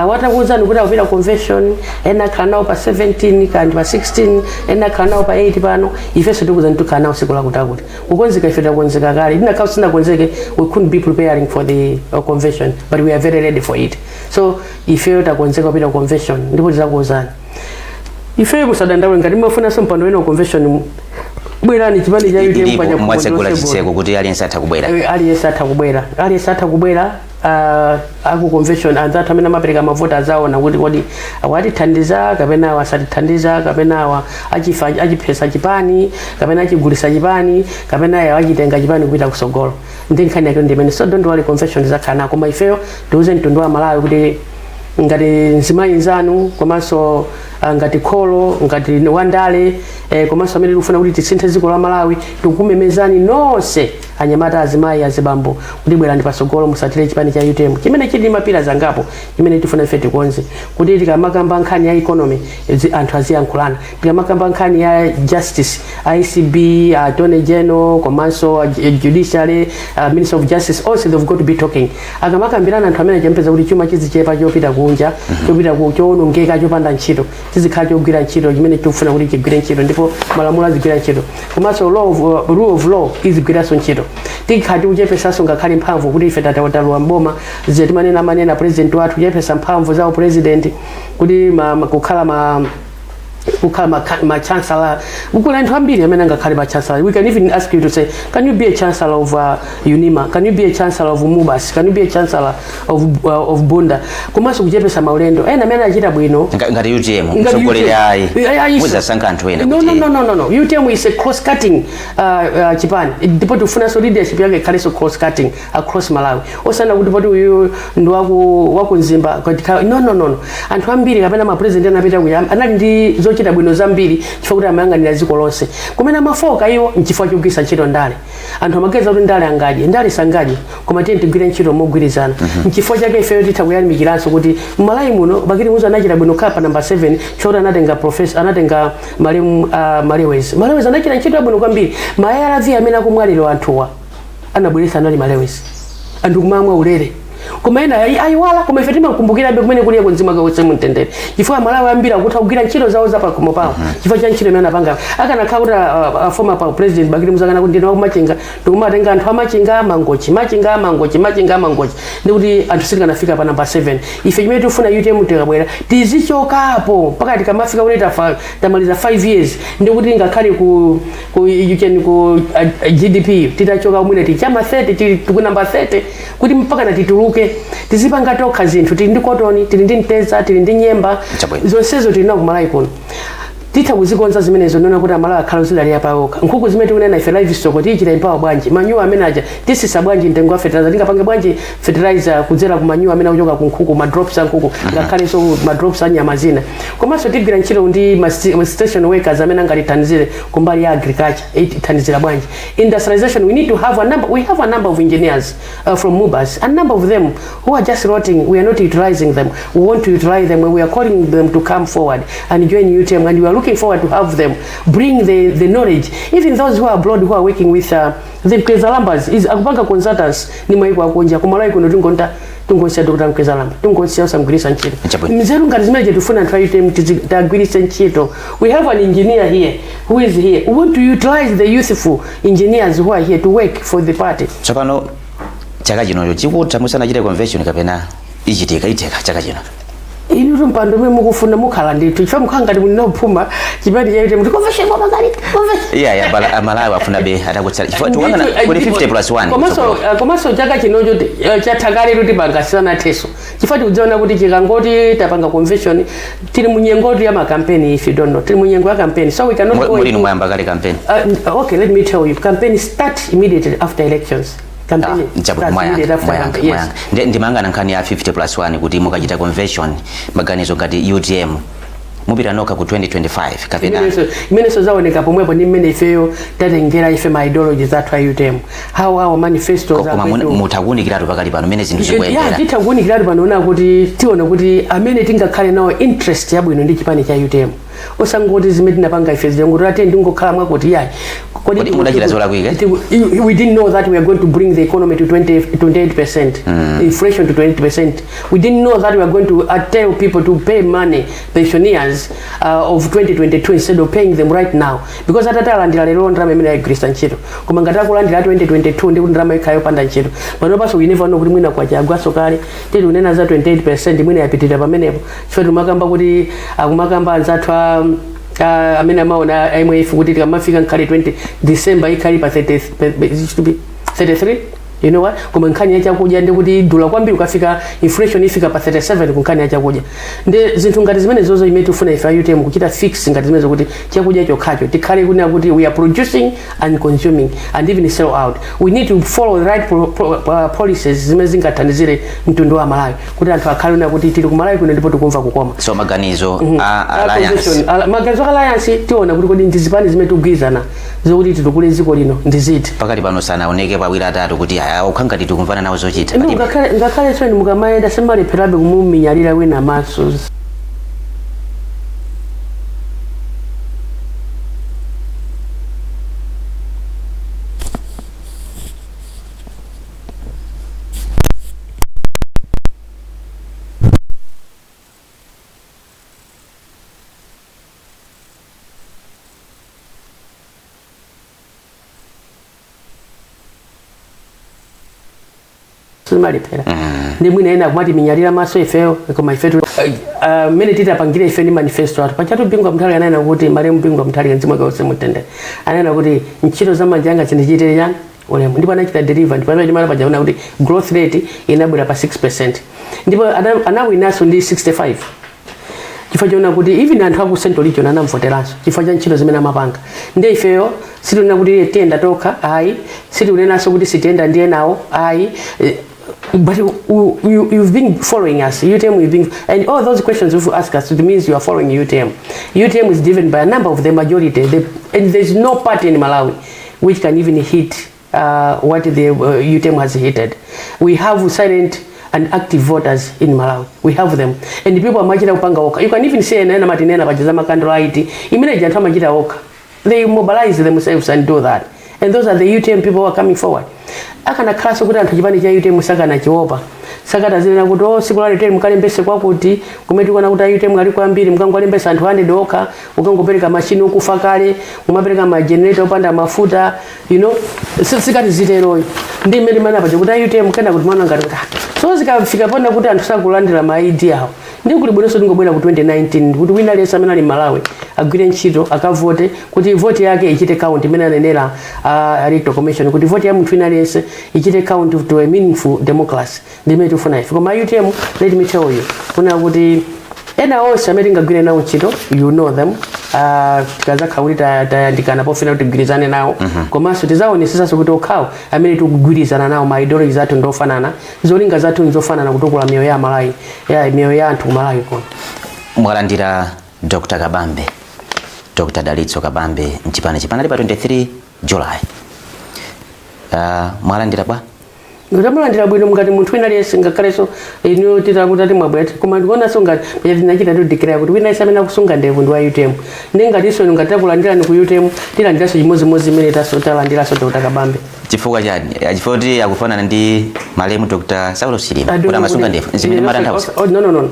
Watakuuzani kuti akupita convention, ena akhala nawo pa 17 kandi pa 16, ena akhala nawo pa 8 pano. Ifenso tikuuzani tikhala nawo siku lakuti akuti. Kukonzeka, ife takonzeka kale. Tinakhala sinakonzeke, we couldn't be preparing for the convention, but we are very ready for it. So ifeyo takonzeka kupita convention ndipo tizakuuzani. Ifeyo musadandaule. Ngati mumafunanso mpando wina wa convention, bwerani. Chipani cha UTM Ilipo paja mwatsegula chitseko kuti aliyense atha kubwera. Aliyense atha kubwera, aliyense atha kubwera aku convention. Anzathu amene amapereka mavoti azaona kuti kodi awatithandiza kapena awa asatithandiza, kapena awa achifa achiphesa chipani, kapena achigulisa chipani, kapena awa achitenga chipani kupita kusogolo. Ndi nkhani yake ndimene. So don't worry, convention izakhala nako. Koma ifeyo tiuze mtundu wa Malawi kuti ngati mzimayi nzanu, komanso ngati kholo, ngati wandale, komanso amene tikufuna kuti tisinthe dziko la Malawi, tikukumemezani nonse, anyamata, azimayi, azibambo, kuti bwerani pasogolo, musatire chipani cha UTM chimene chili ma pillars angapo chimene tifuna ife tikonze, kuti tikamakamba nkhani ya economy, anthu aziyankhulana. Tikamakamba nkhani ya justice, ACB, Attorney General, komanso judiciary, Minister of Justice, onse they've got to be talking. Akamakambirana anthu amene achampeza kuti chuma chizichepa chopita kunja, chopita ku chowonongeka, chopanda ntchito, chizikhala chogwira ntchito chimene tikufuna kuti chigwire ntchito, ndipo malamulo azigwira ntchito, komanso rule of law izigwiranso ntchito. Tikhala tikuchepesanso ngakhale mphamvu, kuti ife tatalowa mboma, zije timanena amanena president wathu, kuchepesa mphamvu za president, kuti ma kukhala ma chancellor. Kuli anthu ambiri amene angakhale ma chancellor. We can even ask you to say, can you be a chancellor of UNIMA? Can you be a chancellor of MUBAS? Can you be a chancellor of Bunda? Komanso kuchepesa maulendo. Ena amene achita bwino Ngati UTM Ngati mtsogoleri UTM. ayi Ayi, muzasankha anthu ena No, kuti no. UTM is a cross cutting chipani, ndipo tifunanso leadership yake ikhalenso cross cutting across Malawi, osana kuti poti uyu ndi waku Mzimba no. Anthu ambiri kapena ma president anapita kuya anali ndi zochita bwino zambiri chifukwa kuti amayang'anira dziko lonse. Kumene amafoka iwo nchifukwa chogwiritsa ntchito ndale. Anthu amageza kuti ndale angadye, ndale sangadye, koma tiye tigwire ntchito mogwirizana. Nchifukwa chake ifeyo titha kuyamikiranso kuti mmalawi muno Bakili Muluzi anachita bwino kukhala pa namba 7, choti anatenga professor, anatenga malemu Malewezi. Malewezi anachita ntchito yabwino kwambiri. Ma ARV amene akumwalira anthuwa anabweretsa anali Malewezi, anthu kumamwa ulere. Koma ena ayiwala, koma ife timakumbukirabe kumene kuliye kunzima kawose mumtendere, chifukwa Amalawi ambiri akutha kugwira ntchito zawo za pakhomo pawo chifukwa cha ntchito imene anapanga. Akanakhala kuti former president Bakili Muluzi akana kuti ndine wakumachinga, ndikumatenga anthu amachinga, Mangochi, Machinga, Mangochi, Machinga, Mangochi, ndikuti anthu sitikanafika pa namba 7. Ife chimene tikufuna, UTM tikabwera tizichokapo mpaka tikamafika kuti tamaliza 5 years, ndikuti ngakhale ku you can ku GDP titachoka mwina tichama 30, tili ku namba 30, kuti mpaka na tituluke tizipanga tokha zinthu. Tili ndi cotton, tili ndi mtedza, tili ndi nyemba. Chabwino. Zonsezo tili nawo kumalawi kuno. Titha kuzikonza zimenezo, nona kuti Amalawi akhala uzidalira pawokha. Nkhuku zimene tikunena ife, livestock, tiyichita empower bwanji? Manure amene aja tisisa bwanji mtengo wa fertilizer? Tingapange bwanji fertilizer kudzera ku manure amene akuchoka ku nkhuku, ma drops a nkhuku, ngakhalenso ma drops a nyama zina? Komanso tigwira ntchito ndi ma station workers amene angatithandizire kumbali ya agriculture. Ithandizira bwanji industrialization? We need to have a number, we have a number of engineers from MUBAS, a number of them who are just rotting. We are not utilizing them. We want to utilize them, and we are calling them to come forward and join UTM, and we are looking forward to have them bring the knowledge. Even those who are abroad who are working with the Mkwezalambas is akupanga consultants ni maiko akunja. Kumalawi kuno tingonta tingosiya Dr. Mkwezalamba, tingosiya usamgwiritsa ntchito. Chabwino. Nzeru ngati zimene tifuna anthu a UTM tagwiritse ntchito. We have an engineer here who is here. We want to utilize the youthful engineers who are here to work for the party. Tsopano chaka chinocho chikutha musanachite convention, kapena ichitika, itheka chaka chino? Inu mpando umene mukufuna mukhala ndithu, chifukwa mukhala ngati muli naphuma chipani cha UTM kuti convention mwapangali convention. Iya, Amalawi afuna be atakutsala, chifukwa tikuyang'ana kuli 50 plus 1. Komanso chaka chinocho chatha kale kuti pangasana theso, chifukwa tikudziona kuti chikangoti tapanga convention, tili munyengo ya makampeni. If you don't know, tili munyengo ya campaign, so we cannot go Mulinu mwayamba kale campaign? Okay, let me tell you, campaign start immediately after elections. Campaign starts immediately after campaign, yes. Mwayankha. Ndimangana nkhani ya 50 plus 1, kuti mukachita convention, maganizo ngati UTM Mupita nokha ku 2025 kapena? Imenenso zaoneka pomwepo ndi mmene ifeyo tatengera ife ma ideologies athu a UTM, how our manifestos are Koma going to mutha kuwunikiratu pakali pano mmene zinthu zikuyendera. Titha kuwunikiratu pano ona kuti tione kuti amene tingakhale nawo interest yabwino ndi chipani cha UTM, osangoti zimene tinapanga ife zilongoti ate ndingokhala mwakuti yayi. Kodi mudachita zolakwika? We didn't know that we are going to bring the economy to 20, 28%, inflation to 28%. We didn't know that we are going to tell people to pay money, pensioners of 2022, instead of paying them right now, because atati alandira lero ndalama imene ayigwiritsa ntchito, koma ngati akulandira 2022 ndi kuti ndalama ikhala yopanda ntchito. Panopanso we never know kuti mwina kwacha agwaso kale. Tili kunena za 28%, mwina yapitirira pamenepo, chifukwa timakamba kuti akumakamba anzathu a amene amaona IMF kuti tikamafika nkhale 20 December ikhali pa 30, it should be 33, you know what? Koma nkhani ya chakudya ndi kuti idula kwambiri, ukafika inflation ifika pa 37 ku nkhani ya chakudya. Ndi zinthu ngati zimene zozo imene tifuna ife a UTM kuchita fix, ngati zimenezo, kuti chakudya chokhacho tikhale kunena kuti we are producing and consuming and even sell out. We need to follow the right policies zimene zingathandizire mtundu wa Malawi kuti anthu akhale kunena kuti tili ku Malawi kuno ndipo tikumva kukoma. So maganizo a alliance? Opposition, maganizo a alliance tiona kuti kodi ndi zipani zimene tikugwirizana zokuti titukule dziko lino ndi ziti. Pakali pano sanaoneke pawiri atatu kuti aya ukha ngati tikumvana nawo zochita? Ndi Palibe. Ngakhale tsoni mukamayenda simalepherabe kumuminyalira wina maso. Simalephera ndi mwina ena kumati minyalira maso ifeyo, koma ifetu mmene titapangire ife ndi manifesto athu pachatu Bingu Mutharika ananena kuti, malemu Bingu Mutharika, mzimu wake uuse mumtendere, ananena kuti ntchito za manja anga zindichitire chani? Ulemu. Ndipo anachita deliver, ndipo amene timala pajaona kuti growth rate inabwera pa 6%, ndipo anawinanso ndi 65, chifukwa choona kuti even anthu aku Central Region anamvoteranso chifukwa cha ntchito zimene amapanga. Ndi ifeyo sitinena kuti tiyenda tokha, ayi. Sitikunenanso kuti sitiyenda ndi enawo, ayi. But you've been following us, UTM, you've been, and all those questions you ask us, it means you are following UTM. UTM is driven by a number of the majority, and there's no party in Malawi which can even hit what the UTM has hitted. We have silent and active voters in Malawi. We have them. And the people amachita kupanga okha. You can even say nena matinena paja za ma candlelight. Imene anthu amachita okha. They mobilize themselves and do that. And those are the UTM people who are coming forward. Akanakhalanso kuti anthu chipani cha UTM sakanachiopa, sakatazinena kuti oh, siku la lero mukalembese kwakuti kumene tikuona kuti a UTM ali kwambiri, mukangolembesa anthu 100 okha, ukangopereka machini okufa kale, mumapereka ma generator opanda mafuta, sikati ziteroyo. Ndi mmene mana paja kuti a UTM kena kuti mana ngati kuti so zikafika pona kuti anthu sakulandira ma ID awo, ndi kuli bwinonso tingobwera ku 2019 kuti wina aliyense amene ali Malawi agwire ntchito, akavote, kuti vote yake ichite count imene anenera Electoral Commission, kuti vote ya munthu wina aliyense ichite count to a meaningful democracy. Ndi imene tikufuna ife. Koma UTM, let me tell you kuna kuti ena onse amene tingagwire nawo ntchito, you know them, tikazakhala kuti tayandikana pofuna kuti tigwirizane nawo, komanso tizaonesesanso kuti okhawo amene tikugwirizana nawo ma ideologies athu ndofanana, zolinga zathu nzofanana, kutukula miyoyo ya Malawi, ya miyoyo ya anthu ku Malawi kuno. Mwalandira Dr Kabambe, Dr Dalitso Kabambe mchipani chipanali pa 23 July. Mwalandira bwa? Nditamulandira bwino ngati munthu wina aliyense, ngakhalenso inu titakuti mwabwera, koma ndikuonanso ngati paja tinachita to declare kuti wina aliyense amene akusunga ndevu ndi wa UTM, ndi ngatinso inu ngati takulandirani ku UTM, tilandiranso chimodzimodzi imene talandiranso Dr Kabambe. Chifukwa chani? Chifukwa kuti akufanana ndi malemu Dr Saulos Chilima, kuti amasunga ndevu, zimene matanthauza? Oh, no, no, no.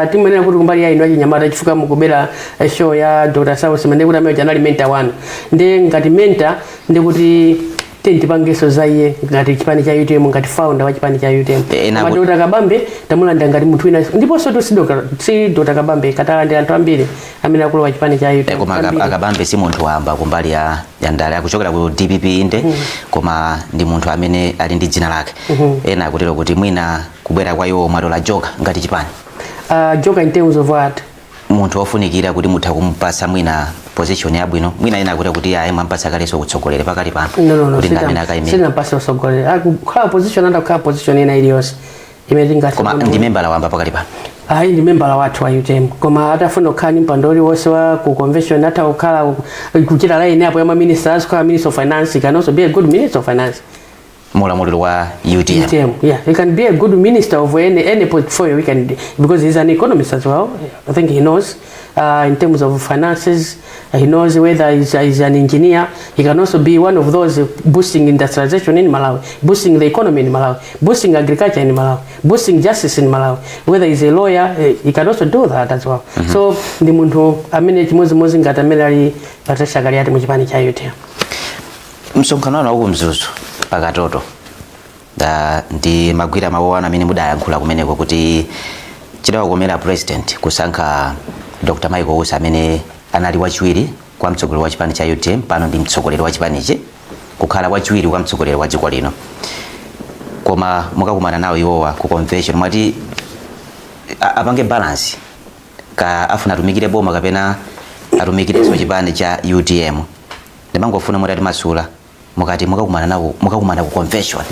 Timanena kuti kumbali ya inu achinyamata, chifukwa mukubera show ya Dr Saulos, mane kuti amene anali mentor wanu, ndi ngati mentor ndikuti tipangenso za iye ngati chipani cha UTM, ngati founder wa chipani cha UTM. Koma Dr Kabambe tamulanda ngati munthu wina, ndiponso tu si Dr Kabambe, katalandira anthu ambiri amene akulowa chipani cha UTM. Koma Ambiri. Akabambe si munthu wamba kumbali ya ndale, akuchokera ku DPP inde, koma ndi munthu amene ali ndi dzina lake. Ena akutero kuti mwina kubwera kwa iwo mwatola joker ngati chipani. Joker in terms of what? Munthu wofunikira kuti mutha kumupasa mwina position yabwino. Mwina ena akuti kuti ayi, mwampasa kalenso kutsogoleri pakali pano, No, kuti ndi amene akayimira. Sinampasa usogoleri. Akukhala position, anda kukhala position ina iliyonse imene tingathe Koma ndi membala wamba pakali pano? Ayi, ndi membala wathu wa UTM, koma atafuna kukhala ndi mpando uliwonse wa ku convention, atha kukhala, kuchita line apo ya ma ministers, kukhala minister of finance. He can also be a good minister of finance. Mulamuliro wa UTM? UTM, yeah, he can be a good minister of any portfolio we can, because he's an economist as well. I think he knows in terms of finances. He knows whether he's an engineer. He can also be one of those boosting industrialization in Malawi, boosting the economy in Malawi, boosting agriculture in Malawi, boosting justice in Malawi. Whether he's a lawyer, he can also do that as well. So ndi munthu amene chimodzimodzi ngati amene ali Patricia Kaliati mu chipani cha UTM. Msonkhano wanu waku Mzuzu pakatoto da, ndi magwira mawu anu amene mudayankhula kumeneko kuti chidawakomera president kusankha Dr Michael Usi, amene anali wachiwiri kwa mtsogoleri wa chipani cha UTM, pano ndi mtsogoleri wa chipanichi, kukhala wachiwiri kwa mtsogoleri wa dziko lino. Koma mukakumana nawo iwowa ku convention, mwati apange balance, ka afuna atumikire boma kapena atumikirenso chipani cha UTM. Ndimangofuna mutati masula, mukati mukakumana nawo, mukakumana ku convention,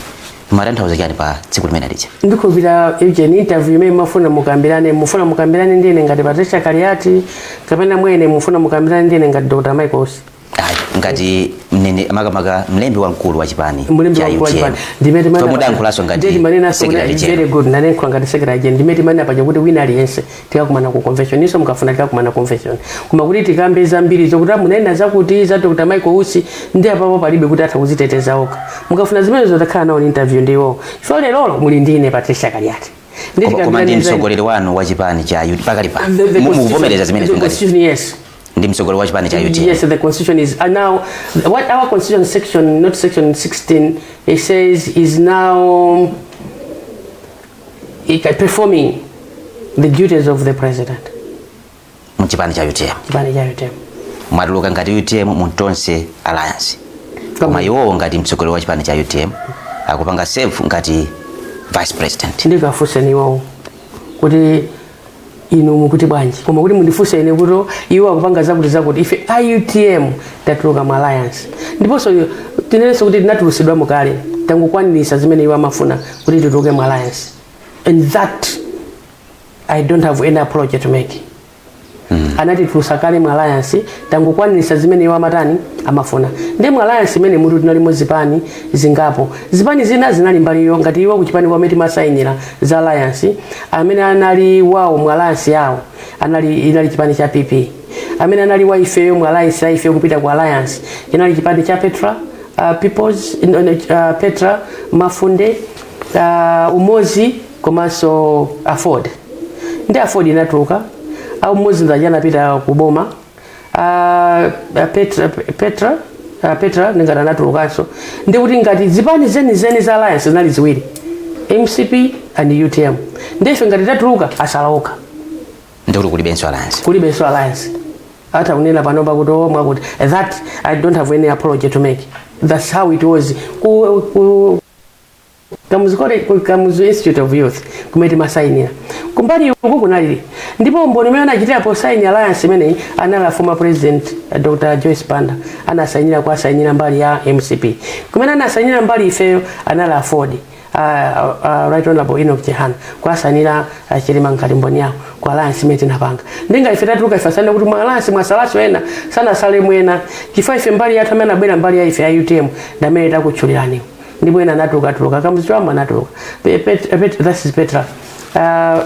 mumatanthauza chani pa tsiku limene lija? Ndikhulupirira Eugene, interview imene mafuna mukambirane, mufuna mukambirane ndine ngati Patricia Kaliati kapena mwene mufuna mukambirane ndine ngati Dr Michael Usi? Ayi, ngati mnene, makamaka mlembi wamkulu wa chipani Mulembi cha wamkulu wa UTM. chipani. Ndimene So mudayankhulanso ngati ndimanena secretary very general. good, nanenkhula ngati secretary general. Ndimene timanena paja kuti wina aliyense tikakumana ku convention, inso mukafuna tikakumana convention, koma kuti tikambe zambiri zokuti munena zakuti za Dr Michael Usi, ndi apapo palibe kuti atha kuziteteza okha. Mukafuna zimenezo, takhala nawo interview ndiwo chifukwa lerolo muli ndine Patricia Kaliati. Koma ndi mtsogoleri wanu wa chipani cha UTM pakali pa? Mukuvomereza zimene? The ngati constitution, yes. Ndi mtsogoleri wa chipani cha UTM? Yes, the constitution is now what our constitution section, not section 16, it says is now performing the duties of the president. Mu chipani cha UTM? Chipani cha UTM. Mwatuluka ngati UTM mu Tonse Alliance, koma iwowo ngati mtsogoleri wa chipani cha UTM akupanga serve ngati vice president? Ndikafunseni iwowo kuti inu mukuti bwanji, koma kuti mundifunse ine kuti iwo akupanga zakuti zakuti, ife a UTM tatuluka mu alliance, ndiponso tinenenso kuti tinatulusidwamo kale, tangokwanirisa zimene iwo amafuna kuti tituluke mu alliance, and that I don't have any apology to make. Anatitulusa kale mu alliance, tangokwanirisa zimene iwo amatani, amafuna. Ndi mu alliance imene mutu tinalimo zipani zingapo, zipani zina zinali mbaliyo ngati iwo kuchipani kwamene timasayinira za alliance, amene anali wawo mu alliance yawo anali, inali chipani cha PP, amene anali wa ifeyo mu alliance ya ifeyo kupita ku alliance inali chipani cha Petra, Peoples, Petra Mafunde, Umozi komanso AFORD. Ndi AFORD inatuluka, au Umozi ndaja anapita kuboma, Petra ndingati anatulukanso. Ndi kuti ngati zipani zenizeni za alliance zinali ziwiri, MCP and UTM, ndife ngati tatuluka, asala okha. Ndikuti kulibenso alliance? Kulibenso alliance. Ata kunena panopa kuti omwe kuti that I don't have any apology to make. That's how it was ku Kamuzu College, ku Kamuzu Institute of Youth kumene timasayinira. Kumbali uku kunalili, ndipo umboni umene anachitira posaini alliance imeneyi anali a former president, Dr Joyce Banda, anasayinira, kuasayinira mbali ya MCP. Kumene anasayinira mbali ifeyo anali AFORD, Right Honorable Enoch Chihana, kuasayinira Chilima ngati mboni yawo ku alliance imene tinapanga. Ndinga ife tatuluka, ife asane kuti mu alliance mwasalaso ena, sanasale mwena, chifukwa ife mbali yathu amene anabwera mbali ya ife ya UTM ndi amene takutchuliraniwo, ndipo ena anatuluka tuluka. Kamuzu Chibambo anatuluka, that is Petra,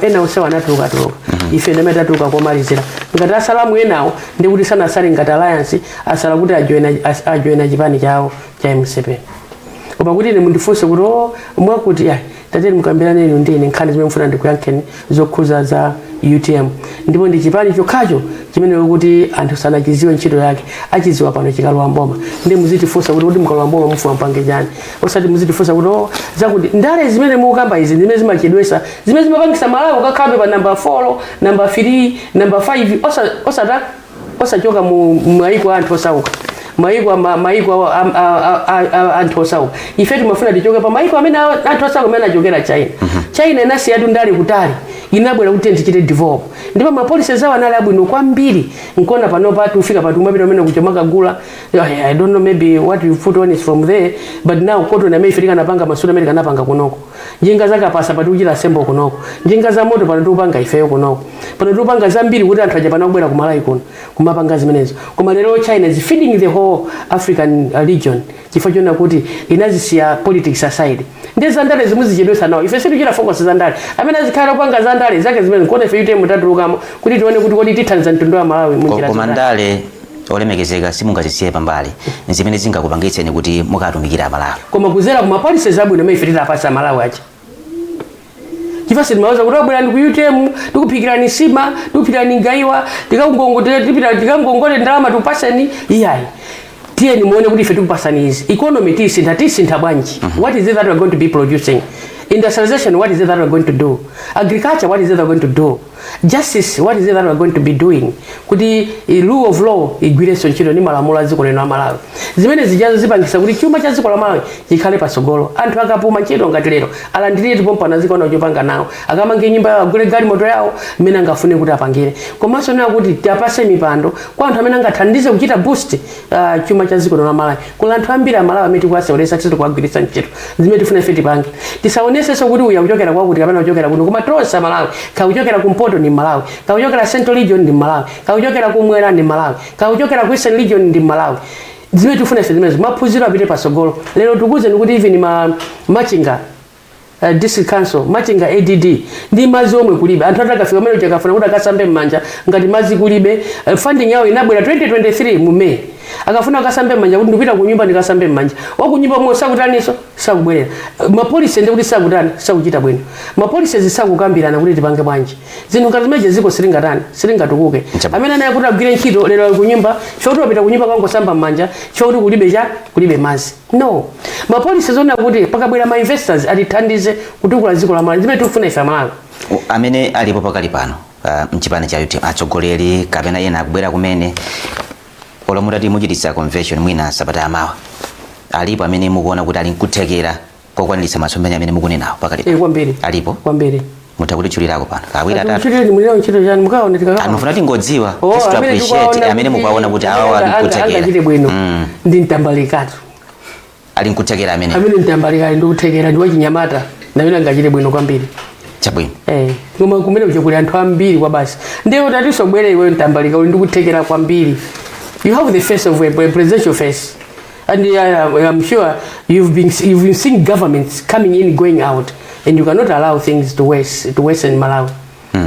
ena onsewo anatuluka tuluka. Ife ndamene tatuluka komalizira. Ngati asalamu enawo, ndikuti sanasale ngati alliance, asala kuti ajoina chipani chawo cha MCP. Koma kuti ine mundifunse kuti o mwakuti, ayi, tateni mukambirane inu ndine nkhani zimene mufuna ndikuyankheni zokhuza za UTM. Ndipo ndi chipani chokhacho chimene kuti anthu sanachiziwe ntchito yake, achiziwa pano chikalowa mboma. Ndi muzitifunsa kuti mukalowa mboma mufuna mpange chani, osati muzitifunsa kuti o zakuti. Ndale zimene mukamba izi zimene zimachedwesa, zimene zimapangisa Malawi ukakhabe pa namba 4, namba 3, namba 5, osata osachoka mu maiko anthu osauka. Maiko maiko anthu osauka. Ife timafuna tichoke pa maiko amene anthu osauka amene achokera China. China inasiyatu ndale kutali, inabwera kuti tichite develop, ndipo ma policies awo anali abwino kwambiri. Nkona panopa tufika pati umapita umene kuja makagula. I don't know, maybe what you put on is from there, but now cotton amene ife tikanapanga, masuti amene tikanapanga kunoko, njinga zakapasa pati kuchita assemble kunoko, njinga za moto pano tikupanga ifeyo kunoko, pano tikupanga zambiri kuti anthu aja pano kubwera kumalawi kuno kumapanga zimenezo. Koma lero China is feeding the whole African region chifukwa chona kuti inazisiya politics aside. Ndi zandale zimwe zichedwesa nawo. Ife sitichita focus zandale. Amene azikhala kupanga zandale zake zimene nkuona ife UTM tatulukamo kuti tione kuti kodi tithandiza mtundu wa Malawi munjira Koma zotani. Ndale, olemekezeka, simungazisiye pambali, zimene zingakupangitseni kuti mukatumikira Amalawi. Koma kuzera kuma policies abwino amene ife titapasa Malawi aja, chifukwa sitimawuza kuti abwerani ku UTM, tikuphikirani sima, tikuphikirani ngaiwa, tikangongole ndalama tikupaseni. Iyayi, tiyeni muone kuti ife tikupasani izi. Economy tisintha, tisintha bwanji? What is it that we're going to be producing? Industrialization, what is it that we're going to do? Agriculture, what is it that we're going to do? Justice, what is it that we're going to be doing kuti rule of law igwirenso ntchito ndi malamulo a dziko lino la Malawi? Zimene zijazo zipangisa kuti chuma cha dziko la Malawi chikhale patsogolo. Anthu akapuma ntchito ngati lero, alandirire tipompana ziko chopanga nawo, akamange nyumba yawo, agule galimoto yawo mmene angafune kuti apangire. Komanso nena kuti tiapase mipando kwa anthu amene angathandize kuchita boost chuma cha dziko lino la Malawi. Kula anthu ambiri Amalawi amene tikuwaseweretsa, tisi tikuwagwiritsa ntchito. Zimene tifuna ife tipange, tisaonesenso kuti uya kuchokera kwakuti kapena kuchokera kuno, koma tonse Amalawi. Kakuchokera kumpoto ndi Malawi, kakuchokera Central Region ndi Malawi, kakuchokera kumwera ndi Malawi, kakuchokera ku Eastern Region ndi Malawi. Zimene tifuna ife zimenezo. Maphunziro apite patsogolo. Lero tikuwuzeni kuti even ma Machinga District Council, Machinga ADD, ndi madzi omwe kulibe. Anthu atakafika umene uja akafuna kuti akasambe m'manja, ngati madzi kulibe. Funding yawo inabwera 2023 mu May. Akafuna akasambe m'manja kuti ndipita ku nyumba ndikasambe m'manja, wakunyumba momwe sakutaniso, sakubwerera. Ma policy ndi kuti sakutani, sakuchita bwino. Ma policies sakukambirana kuti tipange bwanji zinthu ngati zimenezo. Ziko silingatani, silingatukuke. Nchabwino. Amene anaye kuti agwire ntchito lero ali kunyumba chokuti wapita kunyumba kangosamba m'manja chokuti kulibe cha kulibe madzi. No ma policies ona kuti pakabwera ma investors atithandize kutukula dziko la Malawi, zimene tikufuna ife Amalawi. Amene alipo pakali pano mchipani cha UTM, atsogoleri kapena ena akubwera kumene, olo mutati muchititsa convention mwina sabata yamawa, alipo amene mukuona kuti ali nkuthekera kokwaniritsa masomphenya amene mukunenawo pakali pano? Kwambiri. Alipo? Kwambiri. Mutha kutitchulirako pano kawiri, atatu? Kuchitira mulira ntchito chani mukaone tikaka Anofuna tingodziwa, just to appreciate amene mukuwaona kuti awa ali nkuthekera. Angachite bwino ndi Mtambalikatu. Ali nkuthekera amene? Amene Mtambalika ali ndikuthekera, ndi wachinyamata, namene angachite bwino kwambiri. Chabwino. Koma kumene kuja kuli anthu ambiri kwa basi. Ndiye kuti atisobwere iwe Mtambalika, uli ndikuthekera kwambiri. You have the face of a presidential face and I'm sure you've been seeing governments coming in, going out, and you cannot allow things to worsen Malawi.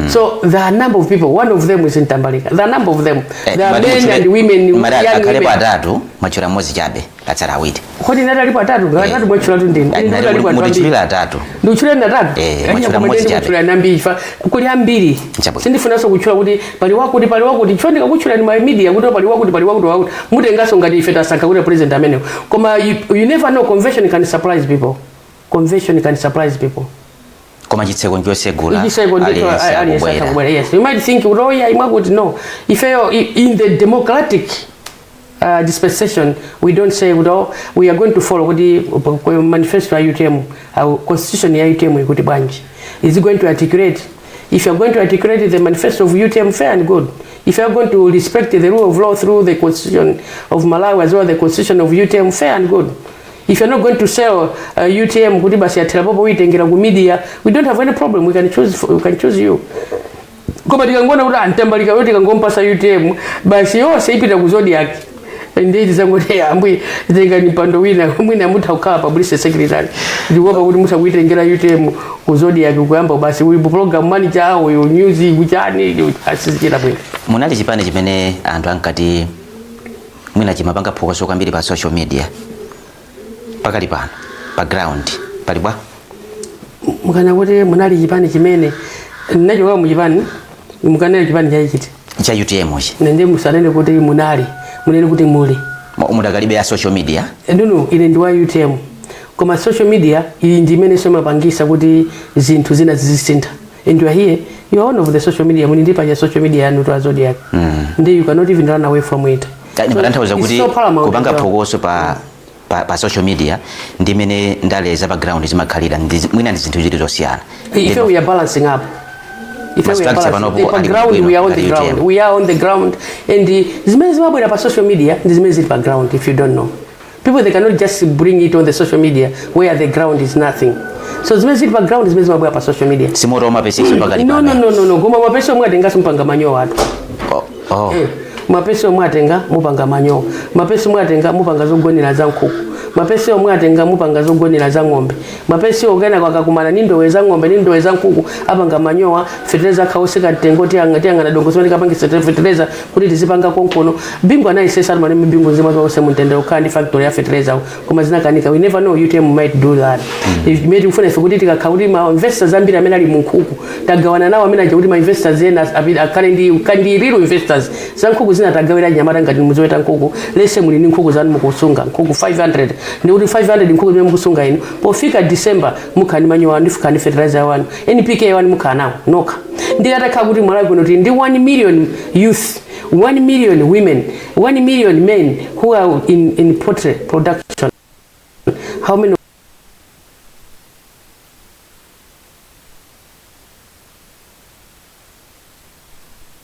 So there are a number of people. One of them is Mtambalika. There are a number of them. There are men and women, Mati young akhalepo women. atatu, mwatchula mmodzi chabe, atsala awiri. Kodi nati alipo atatu? Atatu mwatchula tu ndini. Nati Alipo anthu ambiri. mutitchulira atatu. Ndikutchula atatu. Eh, mwatchula mmodzi chabe. Ndikutchula nambiri fa kuli ambiri. Chabwino. Sindifunanso kutchula kuti pali wakuti, pali wakuti, chifukwa ndikakutchula ni ma media kuti pali wakuti, pali wakuti, wakuti, mutenganso ngati ife tasankha kuti president amenewo. Koma you never know, convention can surprise people. Convention can surprise people. Koma chitseko nchosegula. Ichiseko ndito. Aliyense Aliyense akubwera. akubwera. Yes, you might think kuti, oh yeah, imwe no. Ifeyo in the democratic dispensation, we don't say kuti, oh, we are going to follow kuti manifesto ya UTM au constitution ya UTM ikuti bwanji. Is it going to articulate? If you are going to articulate the manifesto of UTM, fair and good. If you are going to respect the rule of law through the constitution of Malawi as well as the constitution of UTM, fair and good. If you're not going to sell UTM kuti basi yathera popo, uyitengera ku media, we don't have any problem. We can choose you. Koma tikangona kuti aMtambalika yo tikangompasa UTM basi yonse ipita ku Zodiak, ndiye tizangoti, ambuye, tengani mpando wina, mwina mutha kukhala publicity secretary. Ndikuopa kuti mutha kuitengera UTM ku Zodiak, kuyamba basi uli program manager, uyu news kuchani, asizichita bwino. Munali chipani chimene anthu ankati mwina chimapanga phokoso kwambiri pa social media. Pakali pano pa ground pali bwa? Mukana kuti munali chipani chimene nachoka muchipani, mukanali chipani chachichiti? Cha UTM chi. Nende musanene kuti munali, munene kuti muli. Mudakalibe ya social media? No, ine ndi wa UTM, koma social media ili ndi imene imapangisa kuti zinthu zina zizisintha. And you are here, you are one of the social media, muli ndi paja social media yanu to Zodiak. Ndi you cannot even run away from it. Ndimatanthauza It's kuti so paramount kupanga as well. phokoso pa social media ndi mene ndale za pa ground zimakhalira, mwina ndi zinthu zili zosiyana. Ife we are balancing up. Ife we are Structure balancing. panopo Pa ali ground, bwino we are on the ngati ground. UTM. We are on the ground and zimene zimabwera pa social media ndi zimene zili pa ground. If you don't know, people, they cannot just bring it on the social media where the ground is nothing. So zimene zili pa ground, zimene zimabwera pa social media. Simoto wamapesiso pakali No, no. pano? No, no, no, koma mapesi omwe atenga simpanga manyowa atu. Oh. Mapesi omwe atenga mupanga manyowa, mapesi omwe atenga mupanga zogonera za nkhuku, mapesi omwe atenga mupanga zogonera za ng'ombe, mapesi okena akakumana ni ndowe za ng'ombe ni ndowe za nkhuku apanga manyowa. Fetereza akhaoseka mtengo, tiyang'ana dongo zimene kapangisa fetereza kuti tizipanga konkono. Bingu anayesesa ali manene Bingu nzima zonse mutendere kukhala ndi factory ya fetereza, koma zinakanika. We never know, UTM might do that. Imene tikufuna ife kuti tikakhala kuti ma investors ambiri amene ali mu nkhuku tagawana nawo, amene aja kuti ma investors ena akhale ndi real investors za nkhuku zina tagawira nyamata. Ngati muziweta nkhuku lese, muli ndi nkhuku zanu, mukusunga nkhuku 500, ndi kuti 500 nkhuku zimene mukusunga inu, pofika December mukhala ndi manyowa anu, mukhala ndi fertilizer wanu, NPK wanu mukhala nawo nokha. Ndi atakhala kuti Malawi kuno tili ndi 1 million youth, 1 million women, 1 million men who are in poultry production, how many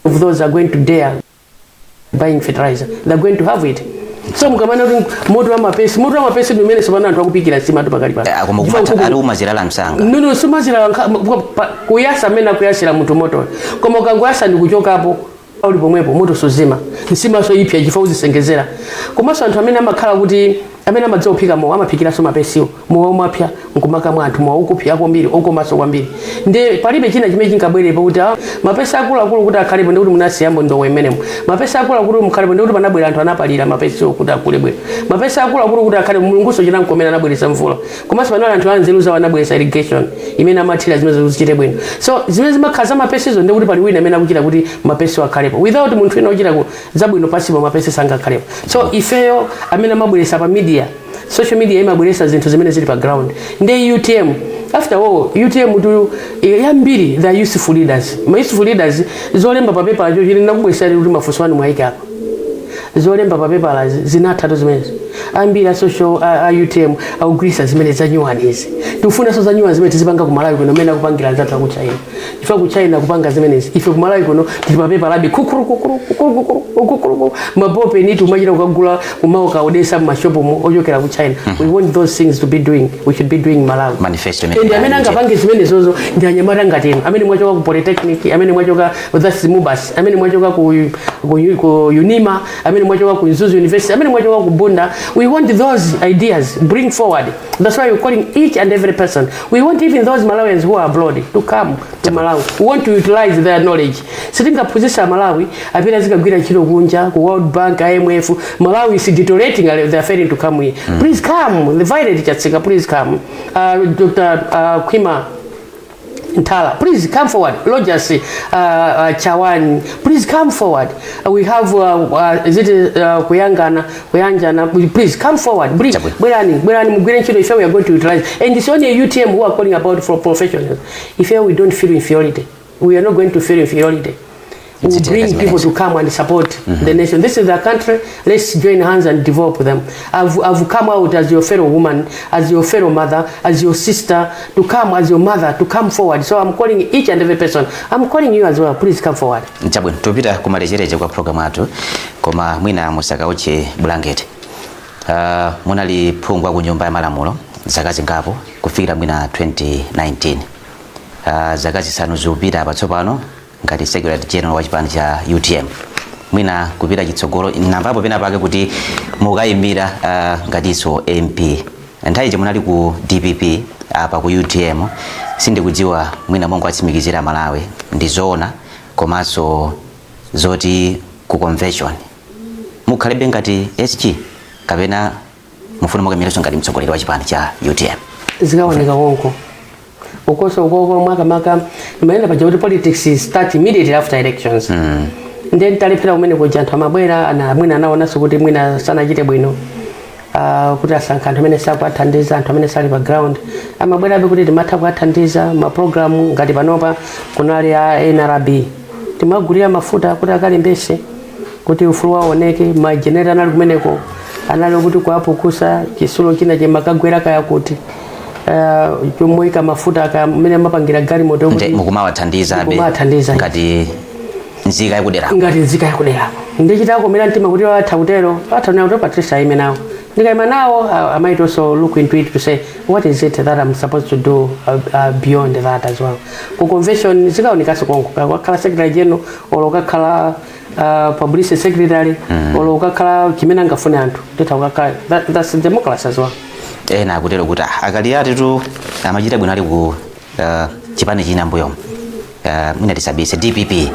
of those are going to dare buying fertilizer? They're going to have it. So mukamana kuti moto wa mapesi, moto wa mapesi ndi umene sopano anthu akupikira nsima atu pakali pano. Koma Chifukwa kumata ali umazilala msanga. No, sumazilala kuyasa amene akuyasira munthu moto, koma ukangoyasa ndi kuchokapo uli pomwepo, moto suzima, nsimaso ipya chifukwa uzisengezera. Komanso anthu amene amakhala kuti amene amadziwa kuphika mowa amaphikiranso mapesiwo, mowa umapya nkumakamwa anthu, mowa ukupya kwambiri, okomanso kwambiri. Ndi palibe china chimene chinkabwerepo kuti mapesi akuluakulu kuti akhalepo ndikuti munasiyambo ndowe imenemo. Mapesi akuluakulu mukhalepo ndikuti panabwera anthu anapalira mapesiwo kuti akule bwino. Mapesi akuluakulu kuti akhale, Mulunguso chinamkomera, anabweretsa mvula, komanso panali anthu anzeru zawo anabweretsa irrigation imene amathira zimene zichite bwino. So zimene zimakhala za mapesizo ndikuti pali wina amene akuchita kuti mapesiwo akhalepo. Without munthu wina ochita zabwino pasipo, mapesi sangakhalepo. So ifeyo amene amabweretsa pa media, social media imabweretsa zinthu zimene zili pa ground. Ndi UTM, after all, UTM tu yambiri the useful leaders, ma useful leaders. Zolemba pa paper cho chili nakubwesera kuti mafunso anu mwayika apa, zolemba pa paper zinathatu zimenezo. Ambiri a social a UTM akugwiritsa zimene za nyuwani izi. Tikufunanso za nyuwani zimene tizipanga ku Malawi kuno, mmene akupangira anzathu aku China, chifukwa ku China kupanga zimenezi. Ife ku Malawi kuno tili pa paper labi, kukuru kukuru kukuru kukuru kukuru kukuru. Mabopeni tumachita kukagula kumaoka odesa mumashopu ochokera ku China. We want those things to be doing, we should be doing Malawi. Manifesto imene And amene ya UTM. angapange zimenezozo ndi anyamata ngati inu amene mwachoka ku polytechnic, amene mwachoka, that's MUBAS, amene mwachoka ku UNIMA, amene mwachoka ku Mzuzu University, amene mwachoka ku Bunda. We want those ideas bring forward. That's why we're calling each and every person. We want even those Malawians who are abroad to come to Malawi. We want to utilize their knowledge. Sitingaphunzitsa Malawi apita zikagwira ntchito kunja ku World Bank, IMF. Malawi is deteriorating, they are failing to come here. Please come. The Violet Chatsika, please come. Dr. Kwima Ntala, please come forward. Rogers Chawan, please come forward. We have, is it Kuyangana, Kuyanjana, please come forward. Please, Chabwino. bwerani, bwerani mugwire ntchito ife we are going to utilize. And it's only UTM who are calling about for professionals. If we don't feel inferiority, we are not going to feel inferiority. We It's bring people to come and support the nation. This is the country. Let's join hands and develop them. I've come out as your fellow woman, as your fellow mother, as your sister, to come as your mother, to come forward. So I'm calling each and every person. I'm calling you as well. Please come forward. Chabwino, tupita kumalechereche kwa program athu, koma mwina musakauche bulangeti. Munali phungu ku Nyumba ya Malamulo zaka zingapo kufikira mwina 2019. Zaka 5 zikupita patsopano ngati secretary general wa chipani cha UTM. Mwina kupita chitsogolo, namvapo pena pake kuti mukayimira ngatinso MP. Nthawi ija munali ku DPP, apa ku UTM. Sindikudziwa, mwina mongo atsimikizira Malawi ndi zoona, komanso zoti ku convention mukhalebe ngati SG kapena mufuna mukayimirenso ngati mtsogoleri wa chipani cha UTM? Zikaoneka konko ukoso ukoko makamaka imayenda paja kuti politics start immediately after elections. Then talephera kumene kuja, anthu amabwera ana mwina anaonanso kuti mwina sanachite bwino, kuti asankha anthu amene sakuathandiza, anthu amene sali pa ground. Amabwerabe kuti timatha kuathandiza mapulogalamu ngati panopa kunali a NRB, timagulira mafuta kuti akalembese. Kuti ufulu waoneke. Majenera anali kumeneko, anali kuti kuapukusa chisulo china chemakagwera kaya kuti chomuyika mafuta kaya mmene amapangira galimoto. Nde mukumawathandizabe? Mukumawathandiza. Ngati nzika yakuderako? Ngati nzika yakuderako. Ndichitakomera mtima kuti atha kutero, atha kunena kuti Patricia ayime nawo, ndikayima nawo, I might also look into it to say what is it that I'm supposed to do beyond that as well. Ku convention zikaonekanso konko, kakhala secretary general olo kakhala publicity secretary olo kakhala chimene angafune anthu, nditha kukakhala. That's democracy as well. Ena akutero kuti ah, akaliyati tu amachita bwino ali ku chipani china mbuyomu, mwina tisabise DPP,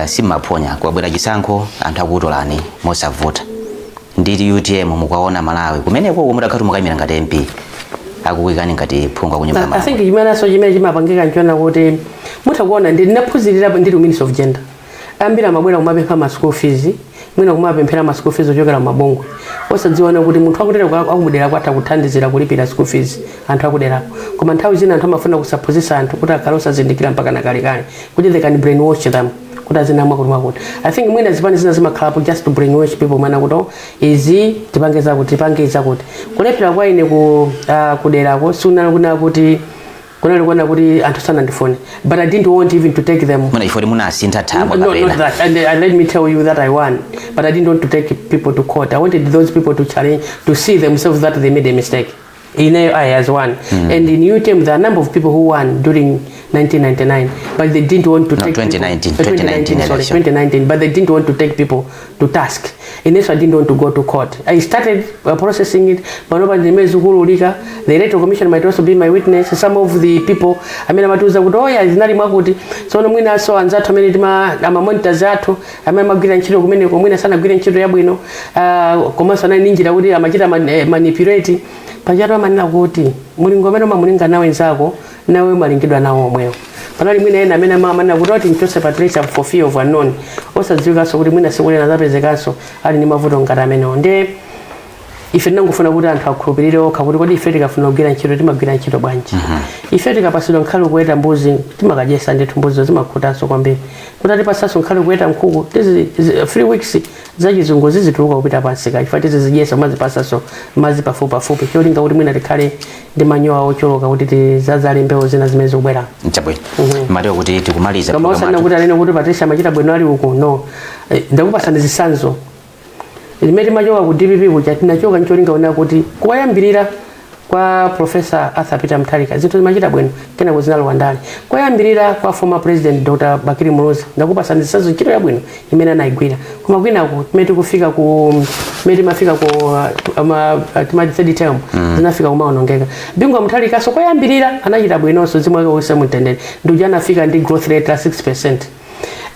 simmaphonya kuwabwera chisankho, anthu akutolani mosavuta. Nditi UTM mukaona Malawi kumeneko mutakhala mukayimira ngati MP, akukuyikani ngati phungu akunyumba. I think chimenenso chimene chimapangika nchiona kuti mutha kuona ndi ndinaphunzirira ndili Minister of Gender, ambiri amabwera kumapempha ma school fees, mwina kumapemphera ma school fees ochokera mabungwe, osadziwana kuti munthu akutera akumudera kwatha kuthandizira kulipira school fees anthu akuderako. Koma nthawi zina anthu amafuna kusaphunzitsa anthu kuti akhale osazindikira mpaka nakalekale, kuti they can brainwash them kuti azinamwa kuti mwakuti. I think mwina zipani zina zimakhalapo just to brainwash people, mana kuti oh, izi tipange zakuti, tipange zakuti. Kulephera kwa ine ku kuderako sunali kuna kuti kunali kuona kuti anthu sanandifune, but I didn't want even to take them. Mwina ifoti munasintha thambo No, kapena not that. And let me tell you that I won, but I didn't want to take people to court. I wanted those people to challenge, to see themselves that they made a mistake. In I has won, and in UTM there are a number of people who won during 1999, but they didn't want to No, take 2019, people, 2019 sorry, election. 2019, but they didn't want to take people to task. In this, I didn't want to go to court. I started processing it, but nobody zikululika. The Electoral Commission might also be my witness. Some of the people amene amatiuza kuti oya zinali mwakuti, tsono mwinanso anzathu amene tima ama monitors athu amene amagwira ntchito kumeneko mwina sanagwire ntchito yabwino, komanso anali ndi njira kuti amachita manipulate. Pachatu amanena kuti mulingo amene umamulinga nawe nzako, nawe umalingidwa nawo omwewo. Panali mwina ena amene amanena kuti oti mchose Patricia for fear of unknown, osadziwikanso kuti mwina siku lina azapezekanso ali ndi mavuto ngati amenewo. Ndiye ife tinangofuna kuti anthu akhulupirire okha kuti kodi ife tikafuna kugwira ntchito timagwira ntchito bwanji. Ife tikapasidwa nkhali kuweta mbuzi, timakadyesa ndithu, mbuzizo zimakhutanso kwambiri. Kuti atipasanso nkhali kuweta nkhuku, 3 weeks zachizungu zizituluka kupita pansika, chifukwa tizizidyesa, kumazipasanso madzi pafupi pafupi, cholinga kuti mwina tikhale ndi manyowa ochuluka kuti tizadzale mbewu zina zimene zikubwera. Chabwino, mateo kuti tikumaliza Koma program osanena athu. Kuti anene kuti Patricia amachita bwino ali uku, no. Ndakupasani zitsanzo limene timachoka ku DPP kuja, tinachoka ncholinga ona kuti kuwayambirira kwa Professor Arthur Peter Mutharika zinthu zimachita bwino, kenako zinalowa ndale. Koyambirira kwa former President Dr Bakili Muluzi, ndakupasani zitsanzo ntchito yabwino imene anayigwira. Koma kwinaku timene tikufika ku timene timafika ku timati third term, zinafika kumaonongeka. Bingu Mutharikaso koyambirira anachita bwinonso, zimwe wake wonse mumtendere, ndikuja anafika ndi growth rate la 6.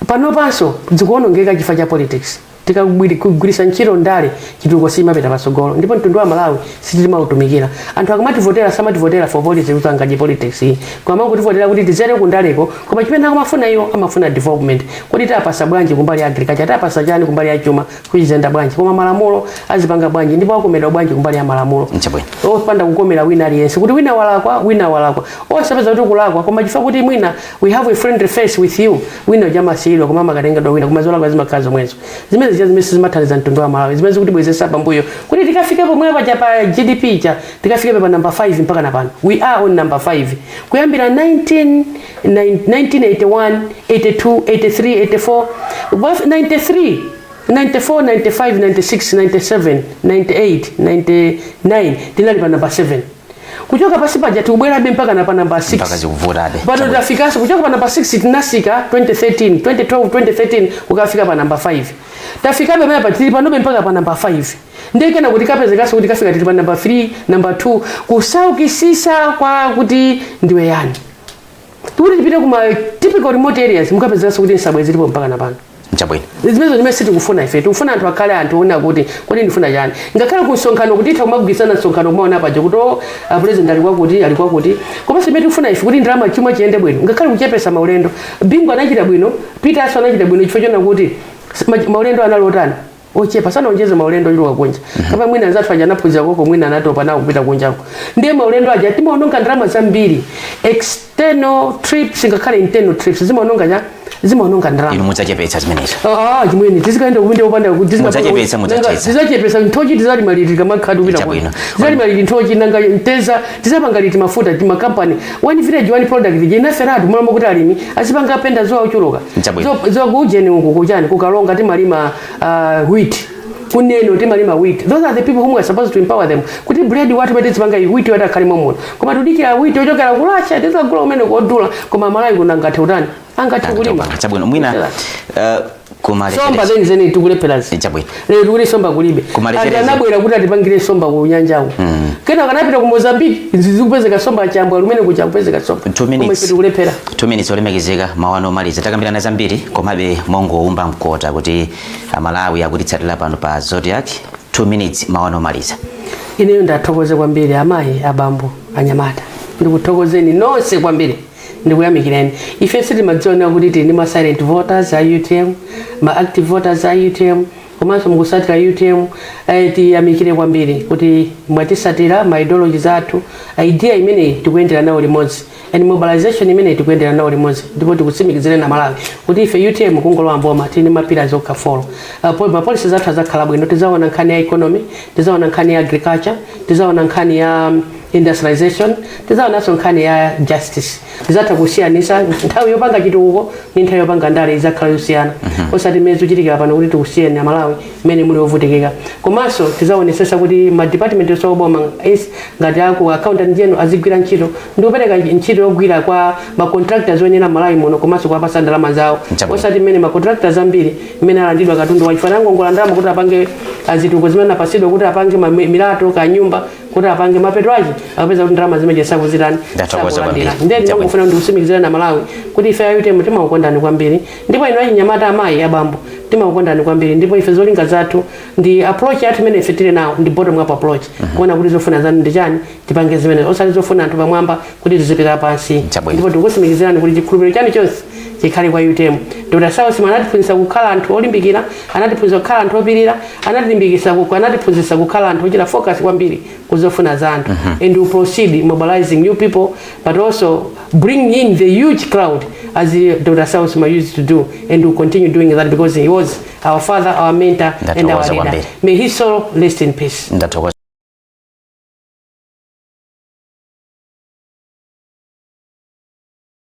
Panopanso zikuonongeka chifukwa cha politics. Tikagwiritsa ntchito ndale, chitukuko sichimapita patsogolo, ndipo mtundu wa Malawi sititimautumikira. Anthu akamativotera samativotera for politics, kuti angadye politics iyi, koma amangotivotera kuti tizere kundaleko. Koma chimene akamafuna iwo, amafuna development. Kodi tapasa bwanji kumbali ya agriculture, tapasa chani kumbali ya chuma, kuchizenda bwanji, koma malamulo azipanga bwanji, ndipo akomedwa bwanji kumbali ya malamulo? Chabwino. Opanda kukomera wina aliyense, kuti wina walakwa, wina walakwa, osapeza kuti kulakwa, koma chifukwa kuti mwina we have a friendly face with you, wina uja amasiyidwa, koma amakatengedwa wina, koma zolakwa zimakhala zomwezo, zimene zija zimene sizimathandiza mtundu wa Malawi, zimene zikutibwezesa pambuyo kuti tikafike pomwe paja pa GDP cha tikafike pa number 5. Mpaka na pano we are on number 5 kuyambira 19, 1981, 82, 83, 84, 93, 94, 95, 96, 97, 98, 99, tinali pa number 7. Kuchoka pasi paja tikubwerabe mpaka na pa number 6. Mpaka zikuvutabe. Pano tafikanso kuchoka pa number 6, tinasika 2013, 2012, 2013, kukafika pa number 5. Tafikabe pamene pa tili panobe mpaka pa number 5. Ndekena kuti kapezekanso kuti kafika tili pa number 3, number 2, kusaukisisa kwa kuti ndiwe yani. Tikuti tipite kuma typical remote areas, mukapezekanso kuti nsabwe zilipo mpaka na pano. Chabwino. Zimenezo zimene sitikufuna ife. Tikufuna anthu akhale anthu ona kuti kodi ndifuna chani. Ngakhale ku msonkhano, kuti itha kumagwirizana msonkhano, kumaona paja kuti oh, president ali kwakuti, ali kwakuti. Komanso imene tikufuna ife kuti ndalama, chuma chiyende bwino, ngakhale kuchepesa maulendo. Bingu anachita bwino, Peter aso anachita bwino, chifukwa chona kuti maulendo anali otani, ochepa, sanaonjeze maulendo ochuluka kunja. Kapa mwina anzathu aja anaphunzira koko, mwina anatopa nawo kupita kunjako, ndiye maulendo aja timaononga ndalama zambiri. External trips ngakhale internal trips zimaononga cha Zimaononga ndalama. Inu mudzachepetsa zimenezo? Ah, chimwene, tizikaenda kupinda kupanda. Mudzachepetsa, mudzathetsa. Tizachetsa nthochi, tizalima liti kamakhadi kupita? Chabwino. Tizalima liti nthochi? Nanga mteza tizapanga liti mafuta? Timakampani, one village one product inaferatu mulamo kuti alimi azipanga penda zowa uchuluka. Chabwino. Zokujeni uku kuchani, kukalonga timalima wheat, kuneno timalima wheat. Those are the people whom we are supposed to empower them kuti bread watu pete zipanga wheat watu akhalimo muno, koma tudikira wheat ochokera ku Russia, tizagula umene kodula, koma Malawi kuno angathe utani? Angathe kulima. Chabwino, mwina Somba zeni zeni tikulepherazi. Chabwino. Lero tikuti somba kulibe. Kumalechereza. Anthu anabwera kuti atipangire somba ku nyanjaku, kena kanapita ku Mozambique, zikupezeka somba, chambwa lumene kucha kupezeka somba. 2 minutes. Koma ife tikulephera. 2 minutes. Olemekezeka, mawu anu omaliza. Takambirana zambiri, komabe mongowumba mkota kuti Amalawi akutitsatira pano pa Zodiak. 2 minutes, mawu anu omaliza. Ineyo ndathokoze kwambiri amayi, abambo, anyamata. Ndikuthokozeni nonse kwambiri, ndikuyamikireni. Ife sitimadziona kuti tili ndi ma silent voters a UTM, ma active voters a UTM, komanso mukusatira UTM. Tiyamikire kwambiri kuti mwatisatira ma ideologies athu. Idea imeneyi tikuyendera nawo limodzi and mobilization imeneyi tikuyendera nawo limodzi, ndipo tikutsimikizire na Malawi kuti ife UTM kungolowa mboma tili ndi ma pillars okha four. Ma policies athu azakhala bwino. Tizaona nkhani ya economy, tizaona nkhani ya agriculture, tizaona nkhani ya industrialization, tizaonanso nkhani ya justice. Tizatha kusiyanisa nthawi yopanga chitukuko ndi nthawi yopanga ndale, izakhala yosiyana, osati mmene zikuchitikira pano kuti tikusiyeni Amalawi mmene muli ovutikika. Komanso tizaonesesa kuti ma department onse oboma ngati aku accountant general azigwira ntchito ndi kupereka ntchito yogwira kwa ma contractors oyenera Malawi muno, komanso kuwapasa ndalama zawo, osati mmene ma contractors ambiri mmene alandidwa katundu wachifana angongola ndalama kuti apange azituko zimene apasidwa kuti apange milato kanyumba kuti apange, mapeto ake akapeza kuti ndalama zimene sakuzitani, Ndathokoza sakulandira. kwambiri. Ndiye ndimangofuna ndikutsimikizira na Malawi kuti ife a UTM timakukondani kwambiri, ndipo inu achinyamata, amayi, abambo, timakukondani kwambiri. Ndipo ife zolinga zathu ndi approach yathu imene ife tili nawo ndi bottom up approach, kuona kuti zofuna zanu ndi chani, tipange zimene, osati zofuna anthu pamwamba kuti tizipita pansi. Ndipo tikutsimikizirani kuti chikhulupiriro chanu chonse chikhale kwa UTM. Dr. Saulos anatiphunzitsa kukhala anthu olimbikira, anatiphunzitsa kukhala anthu opirira, anatilimbikitsa, anatiphunzitsa kukhala anthu ochita focus kwambiri kuzofuna za anthu, and we proceed mobilizing new people but also bring in the huge crowd as Dr. Saulos used to do, and we continue doing that because he was our father, our mentor and our Ndathokoza leader. Kwambiri. May his soul rest in peace. Ndathokoza.